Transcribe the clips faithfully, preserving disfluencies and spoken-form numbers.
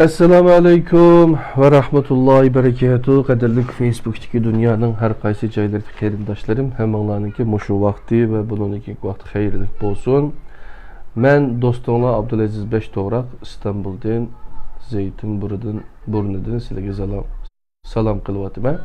ئەسسالامۇ ئەلەيكۇم ۋە رەھمەتۇللاھى بەرىكاتۇھ. قەدىرلىك فېيسبۇكتىكى دۇنيانىڭ ھەر قايسى جايلىرىدىكى قېرىنداشلىرىم، ھەممىڭلارنىڭكى مۇشۇ ۋاقتى ۋە بۇنىڭدىن كېيىنكى ۋاقتى خەيرلىك بولسۇن. مەن دوستۇڭلار ئابدۇلئەزىز بەش توغراق، ئىستانبۇلدىن، زەيتۇن بۇرنىدىن، بۇرنىدىن سىلەرگە سالام. سالام قىلىۋاتىمەن.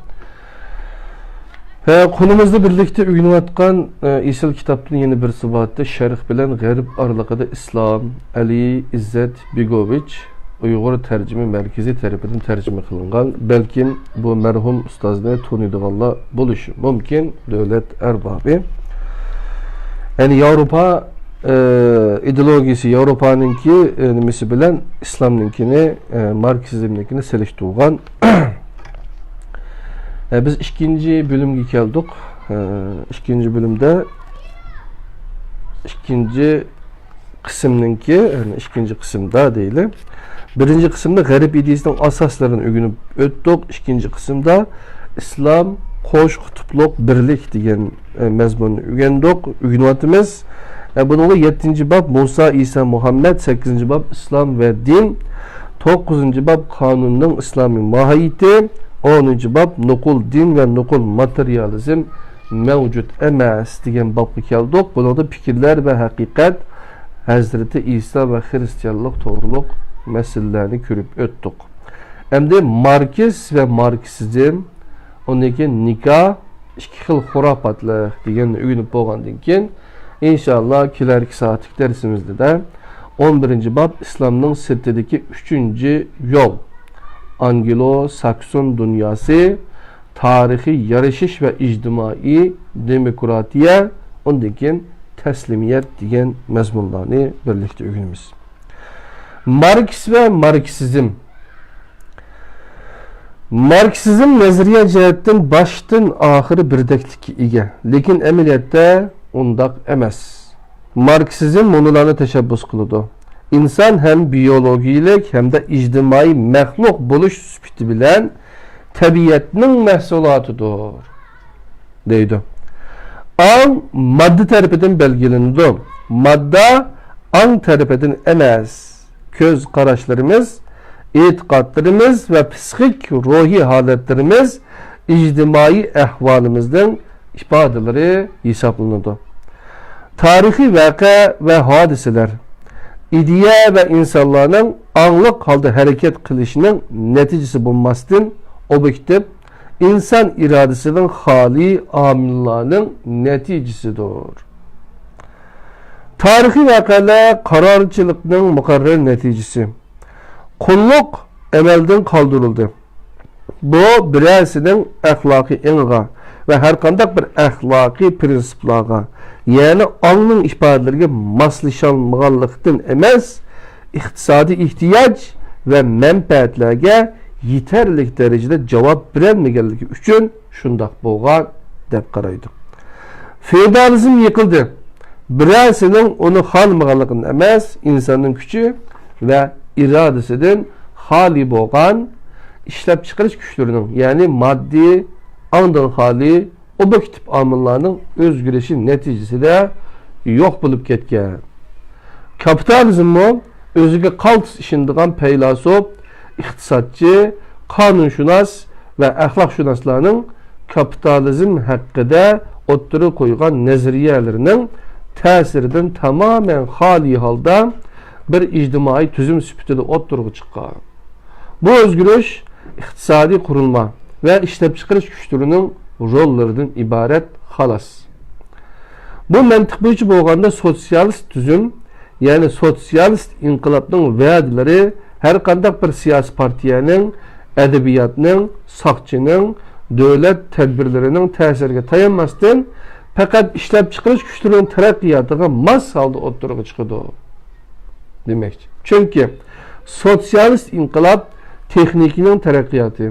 ھە، قولىمىزدا بىرلىكتە ئۆگىنىۋاتقان، ئە، ئېسىل كىتابتىن يەنە بىرسى بارتى. شەرق بىلەن غەرب ئارىلىقىدا ئىسلام، ئەلى ئىززەت بېگوۋىچ، ئۇيغۇر تەرجىمە مەركىزى تەرىپىدىن تەرجىمە قىلىنغان. بەلكىم بۇ مەرھۇم ئۇستازنى تونۇيدىغانلار بولۇشى مۇمكىن. دۆلەت ئەربابى. يەنى ياۋروپا، ئە، ئىدېئولوگىيىسى، ياۋروپانىڭكى، ئە، نېمىسى بىلەن ئىسلامنىڭكىنى، ئە، ماركسىزمنىڭكىنى سېلىشتۇرغان. ئە، بىز ئىككىنچى بۆلۈمگە كەلدۇق. ئە، ئىككىنچى بۆلۈمدە ئىككىنچى قىسىمنىڭكى، يەنى ئىككىنچى قىسىمدا دەيلى. بىرىنچى قىسىمدا غەرب ئىدىيىسىنىڭ ئاساسلىرىنى ئۆگىنىپ ئۆتتۇق. ئىككىنچى قىسىمدا ئىسلام، قوش قۇتۇپلۇق، بىرلىك دېگەن، ئە، مەزمۇننى ئۆگەندۇق، ئۆگىنىۋاتىمىز. ئە، بۇنىڭدا يەتتىنچى باب مۇسا، ئىسا، مۇھەممەد، سەككىزىنچى باب ئىسلام ۋە دىن، توققۇزىنچى باب قانۇننىڭ ئىسلامىي ماھىيىتى، ئونىنچى باب نوقۇل دىن ۋە نوقۇل ماتېرىيالىزم مەۋجۇت ئەمەس دېگەن بابقا كەلدۇق. بۇنىڭدا پىكىرلەر ۋە ھەقىقەت، ھەزرىتى ئىسا ۋە خىرىستىيانلىق توغرۇلۇق مەسىلىلەرنى كۆرۈپ ئۆتتۇق. ئەمدى ماركس ۋە ماركسىزم، ئۇندىن كېيىن نىكاھ، ئىككى خىل خۇراپاتلىق دېگەننى ئۆگىنىپ بولغاندىن كېيىن، ئىنشائاللا، كېلەركى سائەتلىك دەرسىمىزدە ئون بىرىنچى باب ئىسلامنىڭ سىرتىدىكى ئۈچىنچى يول، ئانگلو-ساكسون دۇنياسى، تارىخىي يارىشىش ۋە ئىجتىمائىي دېموكراتىيە، ئۇندىن كېيىن تەسلىمىيەت دېگەن مەزمۇنلارنى بىرلىكتە ئۆگىنىمىز. ماركس ۋە ماركسىزم. ماركسىزم نەزەرىيە جەھەتتىن باشتىن ئاخىرى بىردەكلىككە ئىگە، لېكىن ئەمەلىيەتتە ئۇنداق ئەمەس. ماركسىزم مۇنۇلارنى تەشەببۇس قىلىدۇ: ئىنسان ھەم بىيولوگىيىلىك ھەمدە ئىجتىمائىي مەخلۇق بولۇش سۈپىتى بىلەن تەبىئەتنىڭ مەھسۇلاتىدۇر، دەيدۇ. ئاڭ ماددا تەرىپىدىن بەلگىلىنىدۇ. ماددا ئاڭ تەرىپىدىن ئەمەس. كۆز قاراشلىرىمىز، ئېتىقادلىرىمىز ۋە پسىخىك روھىي ھالەتلىرىمىز ئىجتىمائىي ئەھۋالىمىزنىڭ ئىپادىلىرى ھېسابلىنىدۇ. تارىخىي ۋەقە ۋە ھادىسىلەر، ئىدىيە ۋە ئىنسانلارنىڭ ئاڭلىق ھالدا ھەرىكەت قىلىشىنىڭ نەتىجىسى بولماستىن، ئوبيېكتىپ ئىنسان ئىرادىسىدىن خالىي ئامىللارنىڭ نەتىجىسىدۇر. تارىخىي ۋەقەلەر قارارچىلىقنىڭ مۇقەررەر نەتىجىسى. قۇللۇق ئەمەلدىن قالدۇرۇلدى. بۇ بىرەرسىنىڭ ئەخلاقىي ئېڭىغا ۋە ھەرقانداق بىر ئەخلاقىي پىرىنسىپلارغا، يەنى ئاڭنىڭ ئىپادىلىرىگە ماسلىشالمىغانلىقتىن ئەمەس، ئىقتىسادىي ئېھتىياج ۋە مەنپەئەتلەرگە يېتەرلىك دەرىجىدە جاۋاب بېرەلمىگەنلىكى ئۈچۈن شۇنداق بولغان، دەپ قارايدۇ. فېئودالىزم يىقىلدى. بىرەرسىنىڭ ئۇنى خالىمىغانلىقىدىن ئەمەس، ئىنساننىڭ كۈچى ۋە ئىرادىسىدىن خالىي بولغان ئىشلەپچىقىرىش كۈچلىرىنىڭ، يەنى ماددىي ئاڭدىن خالىي ئوبيېكتىپ ئامىللارنىڭ ئۆزگىرىشى نەتىجىسىدە يوق بولۇپ كەتكەن. كاپىتالىزممۇ ئۆزىگە قالتىس ئىشىنىدىغان پەيلاسوپ، ئىقتىسادچى، قانۇنشۇناس ۋە ئەخلاقشۇناسلارنىڭ كاپىتالىزم ھەققىدە ئوتتۇرىغا قويغان نەزەرىيەلىرىنىڭ تەسىرىدىن تامامەن خالىي ھالدا بىر ئىجتىمائىي تۈزۈم سۈپىتىدە ئوتتۇرىغا چىققان. بۇ ئۆزگىرىش ئىقتىسادىي قۇرۇلما ۋە ئىشلەپچىقىرىش كۈچلىرىنىڭ روللىرىدىن ئىبارەت، خالاس. بۇ مەنتىق بويىچە بولغاندا، سوتسىيالىست تۈزۈم، يەنى سوتسىيالىست ئىنقىلابنىڭ ۋەدىلىرى ھەرقانداق بىر سىياسىي پارتىيەنىڭ، ئەدەبىياتنىڭ، ساقچىنىڭ، دۆلەت تەدبىرلىرىنىڭ تەسىرىگە تايانماستىن، پەقەت ئىشلەپچىقىرىش كۈچلىرىنىڭ تەرەققىياتىغا ماس ھالدا ئوتتۇرىغا چىقىدۇ دېمەكچى. چۈنكى سوتسىيالىست ئىنقىلاب تېخنىكىنىڭ تەرەققىياتى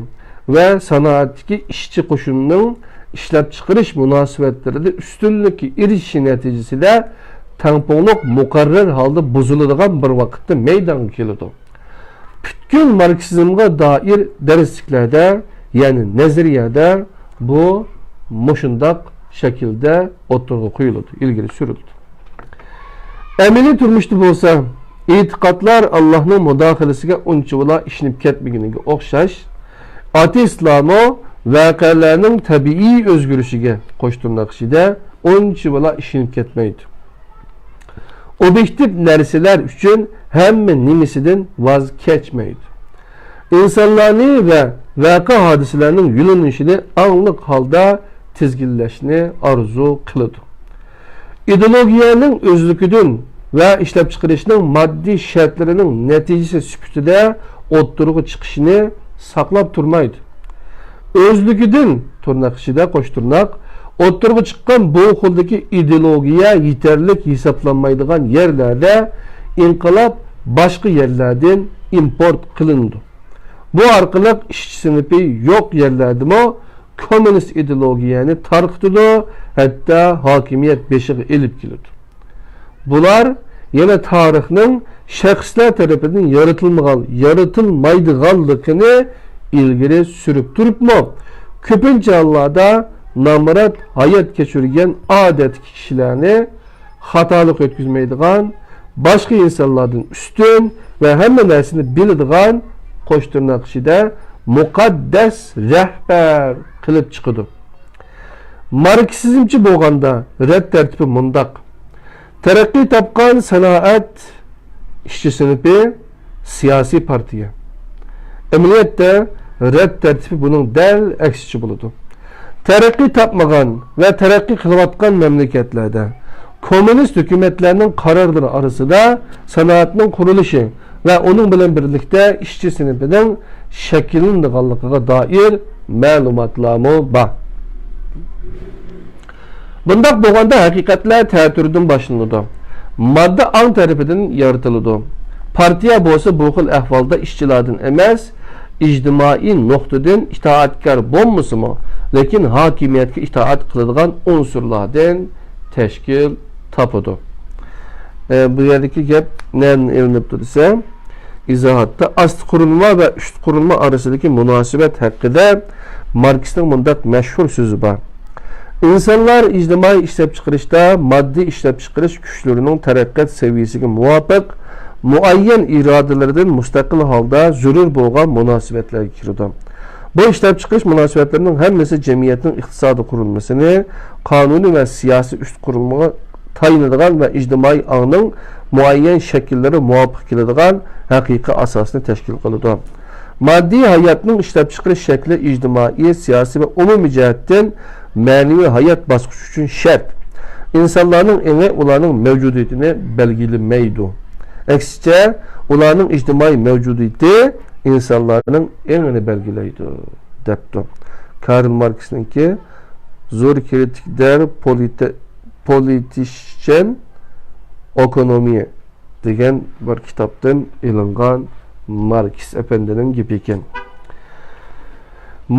ۋە سانائەتتىكى ئىشچى قوشۇنىنىڭ ئىشلەپچىقىرىش مۇناسىۋەتلىرىدە ئۈستۈنلۈككە ئېرىشىشى نەتىجىسىدە تەڭپۇڭلۇق مۇقەررەر ھالدا بۇزۇلىدىغان بىر ۋاقىتتا مەيدانغا كېلىدۇ. پۈتكۈل ماركسىزمغا دائىر دەرسلىكلەردە، يەنى نەزەرىيەدە بۇ مۇشۇنداق شەكىلدە ئوتتۇرىغا قويۇلىدۇ، ئىلگىرى سۈرۈلىدۇ. ئەمەلىي تۇرمۇشتا بولسا، ئېتىقادلار ئاللاھنىڭ مۇداخىلىسىگە ئۇنچىۋالا ئىشىنىپ كەتمىگىنىگە ئوخشاش، ئاتېئىستلارمۇ ۋەقەلەرنىڭ تەبىئىي ئۆزگىرىشىگە، قوش تىرناق ئىچىدە، ئۇنچىۋالا ئىشىنىپ كەتمەيدۇ. ئوبيېكتىپ نەرسىلەر ئۈچۈن ھەممە نېمىسىدىن ۋاز كەچمەيدۇ. ئىنسانلارنى ۋە ۋەقە-ھادىسىلەرنىڭ يۆنىلىشىنى ئاڭلىق ھالدا تىزگىنلەشنى ئارزۇ قىلىدۇ. ئىدېئولوگىيەنىڭ ئۆزلۈكىدىن ۋە ئىشلەپچىقىرىشنىڭ ماددىي شەرتلىرىنىڭ نەتىجىسى سۈپىتىدە ئوتتۇرىغا چىقىشىنى ساقلاپ تۇرمايدۇ. ئۆزلۈكىدىن، تىرناق ئىچىدە، قوش تىرناق، ئوتتۇرىغا چىققان بۇ خىلدىكى ئىدېئولوگىيە يېتەرلىك ھېسابلانمايدىغان يەرلەردە ئىنقىلاب باشقا يەرلەردىن ئىمپورت قىلىنىدۇ. بۇ ئارقىلىق ئىشچى سىنىپى يوق يەرلەردىمۇ كوممۇنىست ئىدېئولوگىيەنى تارقىتىدۇ، ھەتتا ھاكىمىيەت بېشىغا ئېلىپ كېلىدۇ. بۇلار يەنە تارىخنىڭ شەخسلەر تەرىپىدىن يارىتىلمىغان، يارىتىلمايدىغانلىقىنى ئىلگىرى سۈرۈپ تۇرۇپمۇ، كۆپىنچە ھاللاردا نامرات ھايات كەچۈرگەن ئادەتتىكى كىشىلەرنى خاتالىق ئۆتكۈزمەيدىغان، باشقا ئىنسانلاردىن ئۈستۈن ۋە ھەممە نەرسىنى بىلىدىغان، قوش تىرناق ئىچىدە، مۇقەددەس رەھبەر قىلىپ چىقىدۇ. ماركسىزمچى بولغاندا رەت تەرتىپى مۇنداق: تەرەققىي تاپقان سانائەت ئىشچى سىنىپى، سىياسىي پارتىيە. ئەمەلىيەتتە رەت تەرتىپى بۇنىڭ دەل ئەكسىچە بولىدۇ. تەرەققىي تاپمىغان ۋە تەرەققىي قىلىۋاتقان مەملىكەتلەردە كوممۇنىست ھۆكۈمەتلەرنىڭ قارارلىرى ئارىسىدا سانائەتنىڭ قۇرۇلۇشى ۋە ئۇنىڭ بىلەن بىرلىكتە ئىشچى سىنىپىنىڭ شەكىللىنىدىغانلىقىغا دائىر مەلۇماتلارمۇ بار. بۇنداق بولغاندا ھەقىقەتلەر تەتۈردىن باشلىنىدۇ. ماددا ئاڭ تەرىپىدىن يارىتىلىدۇ. پارتىيە بولسا بۇ خىل ئەھۋالدا ئىشچىلاردىن ئەمەس، ئىجتىمائىي نۇقتىدىن ئىتائەتكار بولمىسىمۇ، لېكىن ھاكىمىيەتكە ئىتائەت قىلىدىغان ئۇنسۇرلاردىن تەشكىل تاپىدۇ. ئە، بۇ يەردىكى گەپ نەدىن ئېلىنىپتۇ دېسە، ئىزاھاتتا ئاستى قۇرۇلما ۋە ئۈست قۇرۇلما ئارىسىدىكى مۇناسىۋەت ھەققىدە ماركسنىڭ مۇنداق مەشھۇر سۆزى بار: ئىنسانلار ئىجتىمائىي ئىشلەپچىقىرىشتا ماددىي ئىشلەپچىقىرىش كۈچلىرىنىڭ تەرەققىيات سەۋىيەسىگە مۇۋاپىق مۇئەييەن ئىرادىلىرىدىن مۇستەقىل ھالدا زۆرۈر بولغان مۇناسىۋەتلەرگە كىرىدۇ. بۇ ئىشلەپچىقىرىش مۇناسىۋەتلىرىنىڭ ھەممىسى جەمئىيەتنىڭ ئىقتىسادىي قۇرۇلمىسىنى، قانۇنىي ۋە سىياسىي ئۈست قۇرۇلمىغا تايىنىدىغان ۋە ئىجتىمائىي ئاڭنىڭ مۇئەييەن شەكىللىرى مۇۋاپىق كېلىدىغان ھەقىقىي ئاساسنى تەشكىل قىلىدۇ. ماددىي ھاياتنىڭ ئىشلەپچىقىرىش شەكلى ئىجتىمائىي، سىياسىي ۋە ئومۇمىي جەھەتتىن مەنىۋى ھايات باسقۇچى ئۈچۈن شەرت. ئىنسانلارنىڭ ئېڭى ئۇلارنىڭ مەۋجۇدىيىتىنى بەلگىلىمەيدۇ. ئەكسىچە، ئۇلارنىڭ ئىجتىمائىي مەۋجۇدىيىتى ئىنسانلارنىڭ ئېڭىنى بەلگىلەيدۇ، دەپتۇ. كارل ماركسنىڭكى زور كرىتىك دەر پولىتىشچەن ئوكونومىيە دېگەن بىر كىتابتىن ئېلىنغان ماركس ئەپەندىنىڭ گېپى ئىكەن.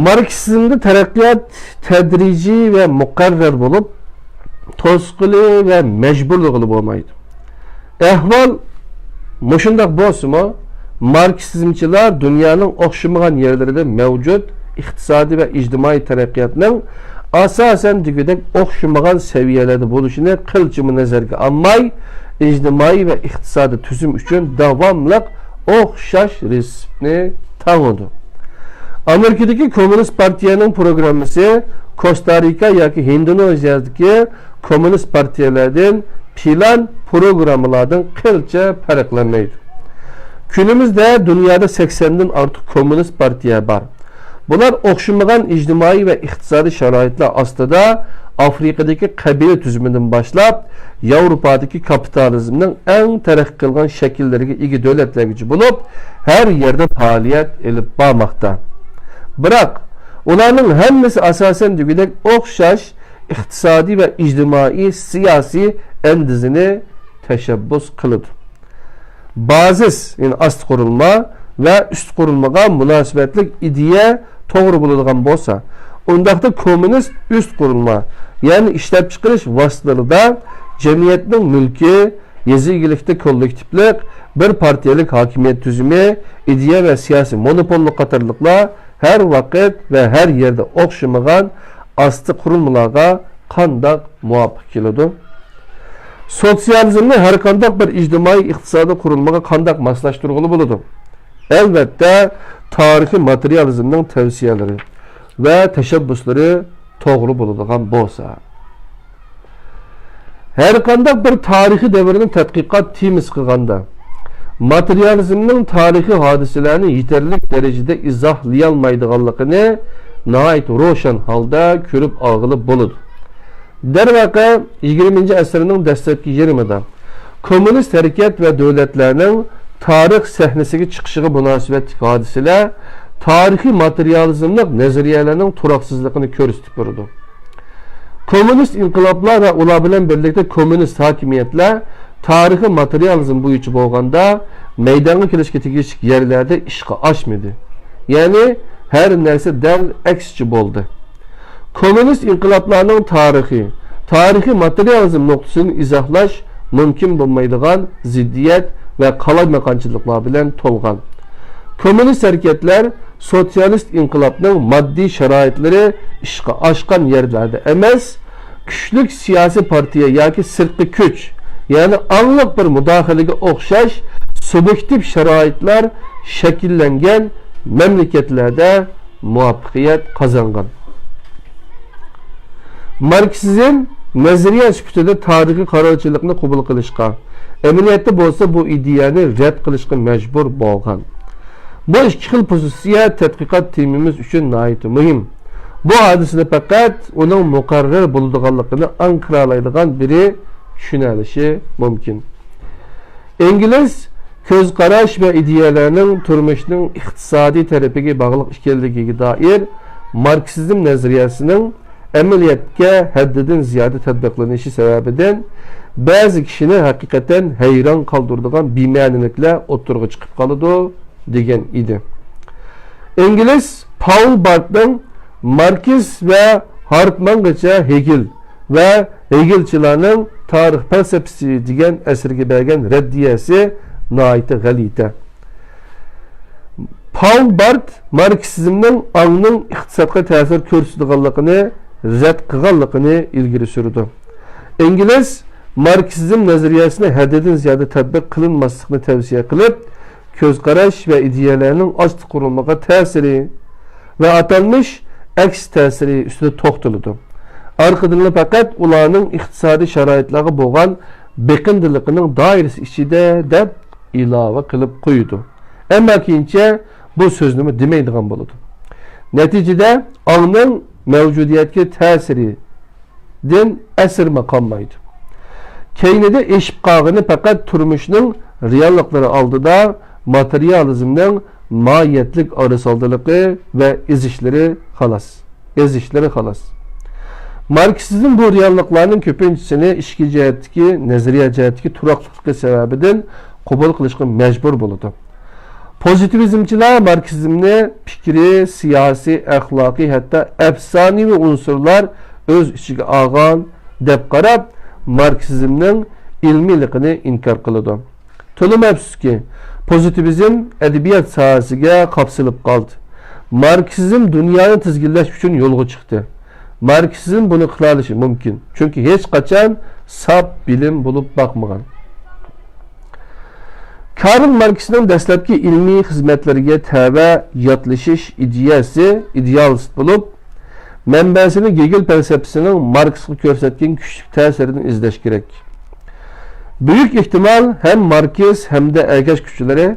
ماركسىزمدا تەرەققىيات تەدرىجىي ۋە مۇقەررەر بولۇپ، توسقىلى ۋە مەجبۇرلىغىلى بولمايدۇ. ئەھۋال مۇشۇنداق بولسىمۇ، ماركسىزمچىلار دۇنيانىڭ ئوخشىمىغان يەرلىرىدە مەۋجۇت ئىقتىسادىي ۋە ئىجتىمائىي تەرەققىياتنىڭ ئاساسەن دېگۈدەك ئوخشىمىغان سەۋىيەلەردە بولۇشىنى قىلچىمۇ نەزەرگە ئالماي، ئىجتىمائىي ۋە ئىقتىسادىي تۈزۈم ئۈچۈن داۋاملىق ئوخشاش رېتسېپنى تاڭىدۇ. ئامېرىكىدىكى كوممۇنىست پارتىيەنىڭ پروگراممىسى كوستا رىكا ياكى ھىندونېزىيەدىكى كوممۇنىست پارتىيەلەردىن، پىلان پروگراممىلاردىن قىلچە پەرقلەنمەيدۇ. كۈنىمىزدە دۇنيادا سەكسەندىن ئارتۇق كوممۇنىست پارتىيە بار. بۇلار ئوخشىمىغان ئىجتىمائىي ۋە ئىقتىسادىي شارائىتلار ئاستىدا ئافرىقىدىكى قەبىلە تۈزۈمىدىن باشلاپ، ياۋروپادىكى كاپىتالىزمنىڭ ئەڭ تەرەققىي قىلغان شەكىللىرىگە ئىگە دۆلەتلەرگىچە بولۇپ، ھەر يەردە پائالىيەت ئېلىپ بارماقتا. بىراق، ئۇلارنىڭ ھەممىسى ئاساسەن دېگۈدەك ئوخشاش ئىقتىسادىي ۋە ئىجتىمائىي سىياسىي ئەندىزىنى تەشەببۇس قىلىدۇ. بازىس، يەنى ئاستى قۇرۇلما ۋە ئۈست قۇرۇلمىغا مۇناسىۋەتلىك ئىدىيە توغرا بولىدىغان بولسا، ئۇنداقتا كوممۇنىست ئۈست قۇرۇلما، يەنى ئىشلەپچىقىرىش ۋاسىتىلىرىدا جەمئىيەتنىڭ مۈلكى، يېزا ئىگىلىكتە كوللېكتىپلىق، بىر پارتىيەلىك ھاكىمىيەت تۈزۈمى، ئىدىيە ۋە سىياسىي مونوپوللۇق قاتارلىقلار ھەر ۋاقىت ۋە ھەر يەردە ئوخشىمىغان ئاستى قۇرۇلمىلارغا قانداق مۇۋاپىق كېلىدۇ؟ سوتسىيالىزمنى ھەرقانداق بىر ئىجتىمائىي ئىقتىسادىي قۇرۇلمىغا قانداق ماسلاشتۇرغىلى بولىدۇ؟ ئەلۋەتتە، تارىخىي ماتېرىيالىزمنىڭ تەۋسىيەلىرى ۋە تەشەببۇسلىرى توغرا بولىدىغان بولسا. ھەرقانداق بىر تارىخىي دەۋرنى تەتقىقات تېمىسى قىلغاندا، ماتېرىيالىزمنىڭ تارىخىي ھادىسىلەرنى يېتەرلىك دەرىجىدە ئىزاھلىيالمايدىغانلىقىنى ناھايىتى روشەن ھالدا كۆرۈپ ئالغىلى بولىدۇ. دەرۋەقە، يىگىرمىنچى ئەسىرنىڭ دەسلەپكى يېرىمىدا كوممۇنىست ھەرىكەت ۋە دۆلەتلەرنىڭ تارىخ سەھنىسىگە چىقىشىغا مۇناسىۋەتلىك ھادىسىلەر تارىخىي ماتېرىيالىزملىق نەزەرىيەلەرنىڭ تۇراقسىزلىقىنى كۆرسىتىپ بېرىدۇ. كوممۇنىست ئىنقىلابلار ۋە ئۇلار بىلەن بىرلىكتە كوممۇنىست ھاكىمىيەتلەر تارىخىي ماتېرىيالىزم بويىچە بولغاندا، مەيدانغا كېلىشكە تېگىشلىك يەرلەردە ئىشقا ئاشمىدى. يەنى ھەر نەرسە دەل ئەكسىچە بولدى. كوممۇنىست ئىنقىلابلارنىڭ تارىخى، تارىخىي ماتېرىيالىزم نۇقتىسىدىن ئىزاھلاش مۇمكىن بولمايدىغان زىددىيەت ۋە قالايمىقانچىلىقلار بىلەن تولغان. كوممۇنىست ھەرىكەتلەر سوتسىيالىست ئىنقىلابنىڭ ماددىي شارائىتلىرى ئىشقا ئاشقان يەرلەردە ئەمەس، كۈچلۈك سىياسىي پارتىيە ياكى سىرتقى كۈچ، يەنى ئاڭلىق بىر مۇداخىلىگە ئوخشاش سۇبيېكتىپ شارائىتلار شەكىللەنگەن مەملىكەتلەردە مۇۋەپپەقىيەت قازانغان. ماركسىزم نەزەرىيە سۈپىتىدە تارىخىي قارارچىلىقنى قوبۇل قىلىشقا، ئەمەلىيەتتە بولسا بۇ ئىدىيەنى رەت قىلىشقا مەجبۇر بولغان. بۇ ئىككى خىل پوزىتسىيە تەتقىقات تېمىمىز ئۈچۈن ناھايىتى مۇھىم. بۇ ھادىسىنى پەقەت ئۇنىڭ مۇقەررەر بولىدىغانلىقىنى ئاڭقىرالايدىغان بىرى چۈشىنەلىشى مۇمكىن. ئىنگلىز كۆز قاراش ۋە ئىدىيەلەرنىڭ تۇرمۇشنىڭ ئىقتىسادىي تەرىپىگە باغلىق ئىكەنلىكىگە دائىر ماركسىزم نەزەرىيەسىنىڭ ئەمەلىيەتكە ھەددىدىن زىيادە تەتبىقلىنىشى سەۋەبىدىن، بەزى كىشىنى ھەقىقەتەن ھەيران قالدۇرىدىغان بىمەنىلىكلەر ئوتتۇرىغا چىقىپ قالىدۇ، دېگەن ئىدى. ئىنگلىز پاۋل بارتنىڭ ماركس ۋە ھارتمانغىچە ھېگېل ۋە ھېگېلچىلارنىڭ تارىخ پەلسەپىسى دېگەن ئەسىرىگە بەرگەن رەددىيەسى ناھايىتى غەلىتە. پاۋل بارت ماركسىزمنىڭ ئاڭنىڭ ئىقتىسادقا تەسىر كۆرسىتىدىغانلىقىنى رەت قىلغانلىقىنى ئىلگىرى سۈرىدۇ. ئىنگلىز ماركسىزم نەزەرىيەسىنى ھەددىدىن زىيادە تەتبىق قىلىنماسلىقنى تەۋسىيە قىلىپ، كۆز قاراش ۋە ئىدىيەلەرنىڭ ئاستى قۇرۇلمىغا تەسىرى ۋە ئاتالمىش ئەكس تەسىرى ئۈستىدە توختىلىدۇ. ئارقىدىنلا پەقەت ئۇلارنىڭ ئىقتىسادىي شارائىتلارغا بولغان بېقىندىلىقىنىڭ دائىرىسى ئىچىدە دەپ ئىلاۋە قىلىپ قويىدۇ. ئەمما كېيىنچە بۇ سۆزنىمۇ دېمەيدىغان بولىدۇ. نەتىجىدە ئاڭنىڭ مەۋجۇدىيەتكە تەسىرىدىن ئەسىرمۇ قالمايدۇ. كەينىدە ئېشىپ قالغىنى پەقەت تۇرمۇشنىڭ رېئاللىقلىرى ئالدىدا ماتېرىيالىزمنىڭ ماھىيەتلىك ئارىسالدىلىقى ۋە ئېزىشلىرى خالاس. ئېزىشلىرى خالاس. ماركسىزم بۇ رېئاللىقلارنىڭ كۆپىنچىسىنى ئىچكى جەھەتتىكى، نەزەرىيە جەھەتتىكى تۇراقلىقلىقى سەۋەبىدىن قوبۇل قىلىشقا مەجبۇر بولىدۇ. پوزىتىۋىزمچىلار ماركسىزمنى پىكرىي، سىياسىي، ئەخلاقىي، ھەتتا ئەپسانىۋى ئۇنسۇرلار ئۆز ئىچىگە ئالغان دەپ قاراپ، ماركسىزمنىڭ ئىلمىيلىقىنى ئىنكار قىلىدۇ. تولىمۇ ئەپسۇسكى، پوزىتىۋىزم ئەدەبىيات ساھەسىگە قاپسىلىپ قالدى. ماركسىزم دۇنيانى تىزگىنلەش ئۈچۈن يولغا چىقتى. ماركسىزم بۇنى قىلالىشى مۇمكىن، چۈنكى ھېچقاچان ساپ بىلىم بولۇپ باقمىغان. كارل ماركسنىڭ دەسلەپكى ئىلمىي خىزمەتلىرىگە تەۋە ياتلىشىش ئىدىيەسى ئىدېئالىست بولۇپ، مەنبەسىنى گېگېل پەلسەپىسىنىڭ ماركسقا كۆرسەتكەن كۈچلۈك تەسىرىدىن ئىزدەش كېرەك. بۈيۈك ئېھتىمال ھەم ماركس ھەمدە ئەگەشكۈچىلىرى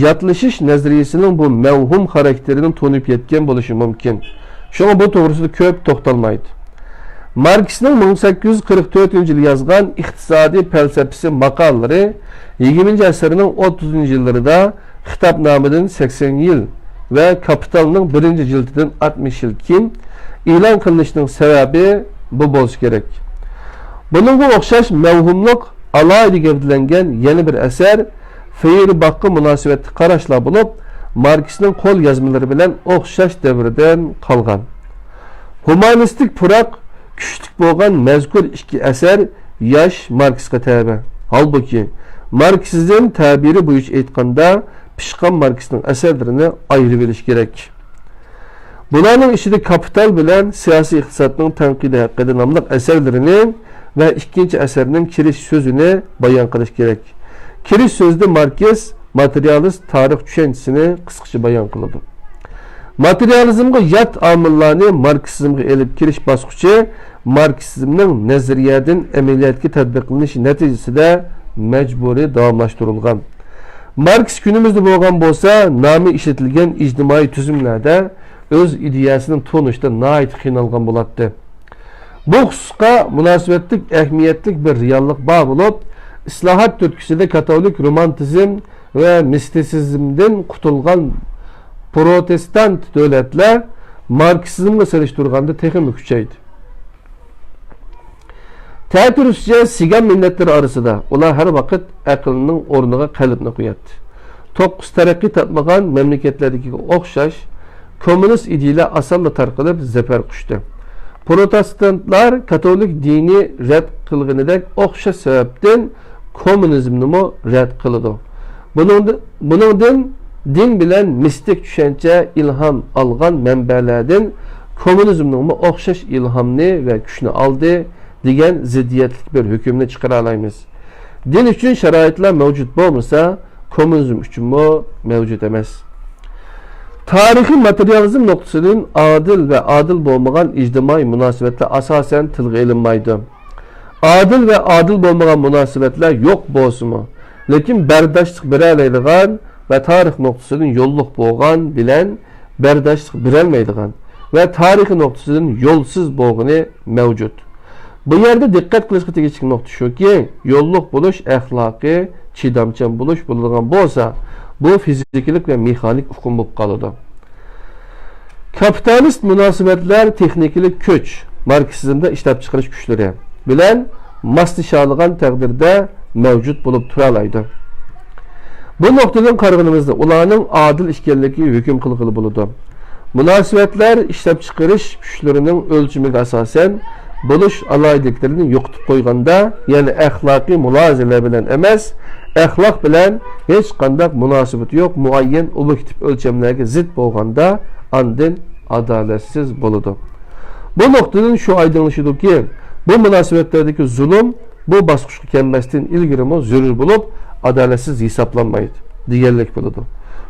ياتلىشىش نەزەرىيىسىنىڭ بۇ مەۋھۇم خاراكتېرىنى تونۇپ يەتكەن بولۇشى مۇمكىن. شۇڭا بۇ توغرىسىدا كۆپ توختالمايدۇ. ماركسنىڭ مىڭ سەككىز يۈز قىرىق تۆتىنچى يىلى يازغان ئىقتىسادىي پەلسەپىسى ماقالىلىرى يىگىرمىنچى ئەسىرنىڭ ئوتتۇزىنچى يىللىرىدا خىتابنامىدىن سەكسەن يىل ۋە كاپىتالنىڭ بىرىنچى جىلدىدىن ئاتمىش يىل كېيىن ئېلان قىلىنىشىنىڭ سەۋەبى بۇ بولسا كېرەك. بۇنىڭغا ئوخشاش مەۋھۇملۇق ئالاھىدە گەۋدىلەنگەن يەنە بىر ئەسەر فېيېرباخقا مۇناسىۋەتلىك قاراشلار بولۇپ، ماركسنىڭ قول يازمىلىرى بىلەن ئوخشاش دەۋردىن قالغان. ھۇمانىستىك پۇراق كۈچلۈك بولغان مەزكۇر ئىككى ئەسەر ياش ماركسقا تەۋە. ھالبۇكى، ماركسىزم تەبىرى بويىچە ئېيتقاندا، پىشقان ماركسنىڭ ئەسەرلىرىنى ئايرىۋېلىش كېرەك. بۇلارنىڭ ئىچىدە كاپىتال بىلەن سىياسىي ئىقتىسادنىڭ تەنقىدى ھەققىدە ناملىق ئەسەرلىرىنى ۋە ئىككىنچى ئەسەرنىڭ كىرىش سۆزىنى بايان قىلىش كېرەك. كىرىش سۆزىدە ماركس ماتېرىيالىست تارىخ چۈشەنچىسىنى قىسقىچە بايان قىلىدۇ. ماتېرىيالىزمغا يات ئامىللارنى ماركسىزمغا ئېلىپ كېلىش باسقۇچى ماركسىزمنىڭ نەزەرىيەدىن ئەمەلىيەتكە تەتبىقلىنىشى نەتىجىسىدە مەجبۇرىي داۋاملاشتۇرۇلغان. ماركس كۈنىمىزدە بولغان بولسا، نامى ئىشلىتىلگەن ئىجتىمائىي تۈزۈملەردە ئۆز ئىدىيەسىنى تونۇشتا ناھايىتى قىينالغان بولاتتى. بۇ خۇسۇسقا مۇناسىۋەتلىك ئەھمىيەتلىك بىر رېئاللىق بار بولۇپ، ئىسلاھات تۈرتكىسىدە كاتولىك رومانتىزم ۋە مىستىسىزمدىن قۇتۇلغان پروتېستانت دۆلەتلەر ماركسىزمغا سېلىشتۇرغاندا تېخىمۇ كۈچەيدى. تەتۈرىسىچە سىگان مىللەتلىرى ئارىسىدا ئۇلار ھەر ۋاقىت ئەقىلنىڭ ئورنىغا قەلبنى قوياتتى. توققۇز تەرەققىي تاپمىغان مەملىكەتلەردىكىگە ئوخشاش، كوممۇنىست ئىدىيىلەر ئاسانلا تارقىلىپ زەپەر قۇچتى. پروتېستانتلار كاتولىك دىنى رەت قىلغىنىدەك ئوخشاش سەۋەبتىن كوممۇنىزمنىمۇ رەت قىلىدۇ. بۇنىڭدىن، بۇنىڭدىن دىن بىلەن مىستىك چۈشەنچە ئىلھام ئالغان مەنبەلەردىن كوممۇنىزمنىڭمۇ ئوخشاش ئىلھامنى ۋە كۈچنى ئالدى، دېگەن زىددىيەتلىك بىر ھۆكۈمنى چىقىرالايمىز. دىن ئۈچۈن شارائىتلار مەۋجۇت بولمىسا، كوممۇنىزم ئۈچۈنمۇ مەۋجۇت ئەمەس. تارىخىي ماتېرىيالىزم نۇقتىسىدىن ئادىل ۋە ئادىل بولمىغان ئىجتىمائىي مۇناسىۋەتلەر ئاساسەن تىلغا ئېلىنمايدۇ. ئادىل ۋە ئادىل بولمىغان مۇناسىۋەتلەر يوق بولسىمۇ، لېكىن بەرداشلىق بېرەلەيدىغان ۋە تارىخ نۇقتىسىدىن يوللۇق بولغان بىلەن بەرداشلىق بېرەلمەيدىغان ۋە تارىخىي نۇقتىسىدىن يولسىز بولغىنى مەۋجۇت. بۇ يەردە دىققەت قىلىشقا تېگىشلىك نۇقتا شۇكى، يوللۇق بولۇش ئەخلاقىي، چىدامچان بولۇش بولىدىغان بولسا، بۇ فىزىكىلىق ۋە مېخانىك ئۇقۇم بولۇپ قالىدۇ. كاپىتالىست مۇناسىۋەتلەر تېخنىكىلىق كۈچ، ماركسىزمدا ئىشلەپچىقىرىش كۈچلىرى بىلەن ماسلىشالىغان تەقدىردە مەۋجۇت بولۇپ تۇرالايدۇ. بۇ نۇقتىدىن قارىغىنىمىزدا، ئۇلارنىڭ ئادىل ئىكەنلىكىگە ھۆكۈم قىلغىلى بولىدۇ. مۇناسىۋەتلەر ئىشلەپچىقىرىش كۈچلىرىنىڭ ئۆلچىمىگە ئاساسەن بولۇش ئالاھىدىلىكلىرىنى يوقىتىپ قويغاندا، يەنى ئەخلاقىي مۇلازىمە بىلەن ئەمەس، ئەخلاق بىلەن ھېچقانداق مۇناسىۋىتى يوق مۇئەييەن ئوبيېكتىپ ئۆلچەملەرگە زىت بولغاندا، ئاندىن ئادالەتسىز بولىدۇ. بۇ نۇقتىدىن شۇ ئايدىڭلىشىدۇكى، بۇ مۇناسىۋەتلەردىكى زۇلۇم بۇ باسقۇچقا كەلمەستىن ئىلگىرىمۇ زۆرۈر بولۇپ، ئادالەتسىز ھېسابلانمايدۇ، دېگەنلىك بولىدۇ.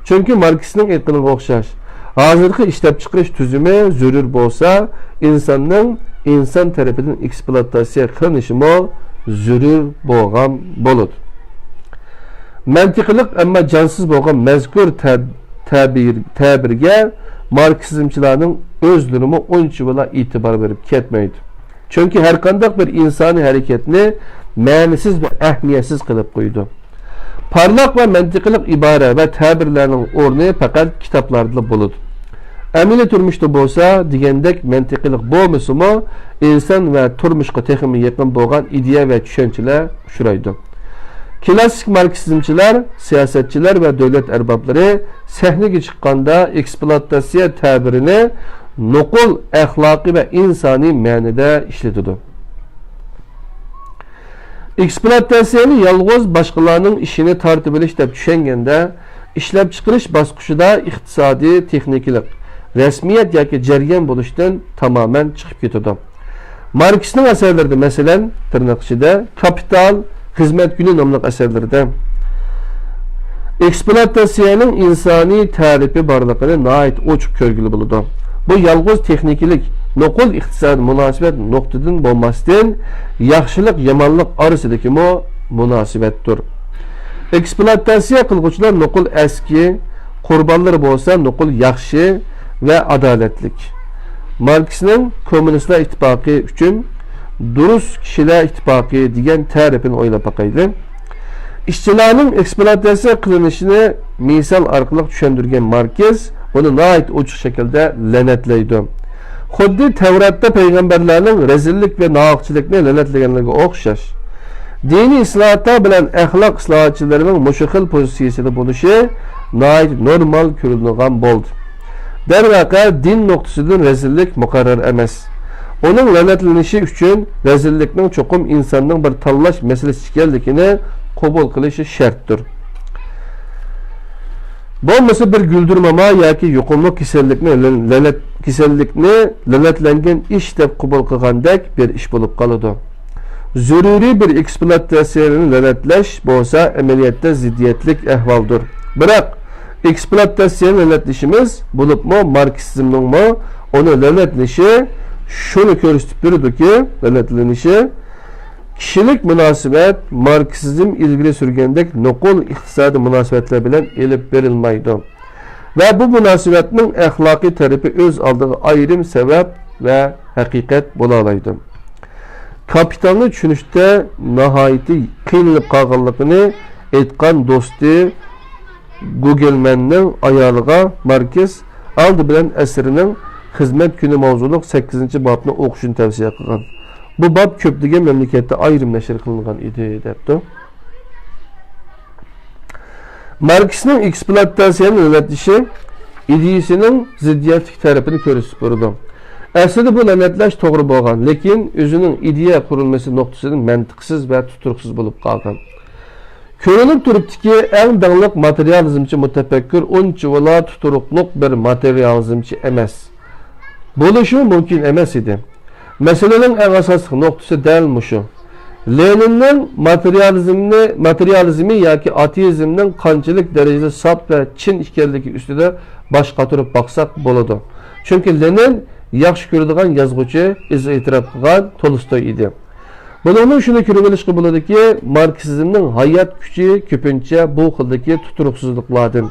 چۈنكى ماركسنىڭ ئېيتقىنىغا ئوخشاش، ھازىرقى ئىشلەپچىقىرىش تۈزۈمى زۆرۈر بولسا، ئىنساننىڭ ئىنسان تەرىپىدىن ئېكسپلۇئاتاتسىيە قىلىنىشىمۇ زۆرۈر بولغان بولىدۇ. مەنتىقلىق، ئەمما جانسىز بولغان مەزكۇر تەب-، تەبىر-، تەبىرگە ماركسىزمچىلارنىڭ ئۆزلىرىمۇ ئۇنچىۋالا ئېتىبار بېرىپ كەتمەيدۇ. چۈنكى ھەرقانداق بىر ئىنسانىي ھەرىكەتنى مەنىسىز ۋە ئەھمىيەتسىز قىلىپ قويىدۇ. پارلاق ۋە مەنتىقلىق ئىبارە ۋە تەبىرلەرنىڭ ئورنى پەقەت كىتابلاردىلا بولىدۇ. ئەمەلىي تۇرمۇشتا بولسا، دېگەندەك مەنتىقلىق بولمىسىمۇ، ئىنسان ۋە تۇرمۇشقا تېخىمۇ يېقىن بولغان ئىدىيە ۋە چۈشەنچىلەر ئۇچرايدۇ. كلاسسىك ماركسىزمچىلار، سىياسەتچىلەر ۋە دۆلەت ئەربابلىرى سەھنىگە چىققاندا ئېكسپلۇئاتاتسىيە تەبىرىنى نوقۇل ئەخلاقىي ۋە ئىنسانىي مەنىدە ئىشلىتىدۇ. ئېكسپلۇئاتاتسىيەنى يالغۇز باشقىلارنىڭ ئىشىنى تارتىۋېلىش دەپ چۈشەنگەندە، ئىشلەپچىقىرىش باسقۇچىدا ئىقتىسادىي، تېخنىكىلىق، رەسمىيەت ياكى جەريان بولۇشتىن تامامەن چىقىپ كېتىدۇ. ماركسنىڭ ئەسەرلىرىدە، مەسىلەن، تىرناق ئىچىدە، كاپىتال، خىزمەت كۈنى ناملىق ئەسەرلىرىدە ئېكسپلۇئاتاتسىيەنىڭ ئىنسانىي تەرىپى بارلىقىنى ناھايىتى ئوچۇق كۆرگىلى بولىدۇ. بۇ يالغۇز تېخنىكىلىك، نوقۇل ئىقتىسادىي مۇناسىۋەت نۇقتىدىن بولماستىن، ياخشىلىق-يامانلىق ئارىسىدىكىمۇ مۇناسىۋەتتۇر. ئېكسپلۇئاتاتسىيە قىلغۇچىلار نوقۇل ئەسكى، قۇربانلىرى بولسا نوقۇل ياخشى ۋە ئادالەتلىك. ماركسنىڭ كوممۇنىستلار ئىتتىپاقى ئۈچۈن دۇرۇس كىشىلەر ئىتتىپاقى دېگەن تەرىپىنى ئويلاپ باقايلى. ئىشچىلارنىڭ ئېكسپلۇئاتاتسىيە قىلىنىشىنى مىسال ئارقىلىق چۈشەندۈرگەن ماركس بۇنى ناھايىتى ئوچۇق شەكىلدە لەنەتلەيدۇ. خۇددى تەۋراتتا پەيغەمبەرلەرنىڭ رەزىللىك ۋە ناھەقچىلىكنى لەنەتلىگەنلىكىگە ئوخشاش. دىنىي ئىسلاھاتلار بىلەن ئەخلاق ئىسلاھاتچىلىرىنىڭ مۇشۇ خىل پوزىتسىيىسىدە بولۇشى ناھايىتى نورمال كۆرۈلىدىغان بولدى. دەرۋەقە، دىن نۇقتىسىدىن رەزىللىك مۇقەررەر ئەمەس. ئۇنىڭ لەنەتلىنىشى ئۈچۈن رەزىللىكنىڭ چوقۇم ئىنساننىڭ بىر تاللاش مەسىلىسى ئىكەنلىكىنى قوبۇل قىلىشى شەرتتۇر. بولمىسا بىر گۈلدۈرماما ياكى يۇقۇملۇق كېسەللىكنى لەن-، لەنەت-، كېسەللىكنى لەنەتلەنگەن ئىش دەپ قوبۇل قىلغاندەك بىر ئىش بولۇپ قالىدۇ. زۆرۈرىي بىر ئېكسپلۇئاتاتسىيەنى لەنەتلەش بولسا ئەمەلىيەتتە زىددىيەتلىك ئەھۋالدۇر. بىراق، ئېكسپلۇئاتاتسىيەنى لەنەتلىشىمىز، بولۇپمۇ ماركسىزمنىڭمۇ ئۇنى لەنەتلىشى شۇنى كۆرسىتىپ بېرىدۇكى، لەنەتلىنىشى كىشىلىك مۇناسىۋەت ماركسىزم ئىلگىرى سۈرگەندەك نوقۇل ئىقتىسادىي مۇناسىۋەتلەر بىلەن ئېلىپ بېرىلمايدۇ. ۋە بۇ مۇناسىۋەتنىڭ ئەخلاقىي تەرىپى ئۆز ئالدىغا ئايرىم سەۋەب ۋە ھەقىقەت بولالايدۇ. كاپىتالنى چۈشىنىشتە ناھايىتى قىينىلىپ قالغانلىقىنى ئېيتقان دوستى گۇگېلمەننىڭ ئايالىغا ماركس ئالدى بىلەن ئەسىرىنىڭ خىزمەت كۈنى ماۋزۇلۇق سەككىزىنچى بابنى ئوقۇشىنى تەۋسىيە قىلغان. بۇ باب كۆپلىگەن مەملىكەتتە ئايرىم نەشر قىلىنغان ئىدى، دەپتۇ. ماركسنىڭ ئېكسپلۇئاتاتسىيەنى لەنەتلىشى ئىدىيىسىنىڭ زىددىيەتلىك تەرىپىنى كۆرسىتىپ بېرىدۇ. ئەسلىدە بۇ لەنەتلەش توغرا بولغان، لېكىن ئۆزىنىڭ ئىدىيە قۇرۇلمىسى نۇقتىسىدىن مەنتىقسىز ۋە تۇتۇرۇقسىز بولۇپ قالغان. كۆرۈنۈپ تۇرۇپتۇكى، ئەڭ داڭلىق ماتېرىيالىزمچى مۇتەپەككۇر ئۇنچىۋالا تۇتۇرۇقلۇق بىر ماتېرىيالىزمچى ئەمەس. بولۇشىمۇ مۇمكىن ئەمەس ئىدى. مەسىلىنىڭ ئەڭ ئاساسلىق نۇقتىسى دەل مۇشۇ. لېنىننىڭ ماتېرىيالىزمنى، ماتېرىيالىزمى ياكى ئاتېئىزمنىڭ قانچىلىك دەرىجىدە ساپ ۋە چىن ئىكەنلىكى ئۈستىدە باش قاتۇرۇپ باقساق بولىدۇ. چۈنكى لېنىن ياخشى كۆرىدىغان يازغۇچى، ئىز ئېتىراپ قىلغان تولستوي ئىدى. بۇنىڭدىن شۇنى كۆرۈۋېلىشقا بولىدۇكى، ماركسىزمنىڭ ھايات كۈچى كۆپىنچە بۇ خىلدىكى تۇتۇرۇقسىزلىقلاردىن.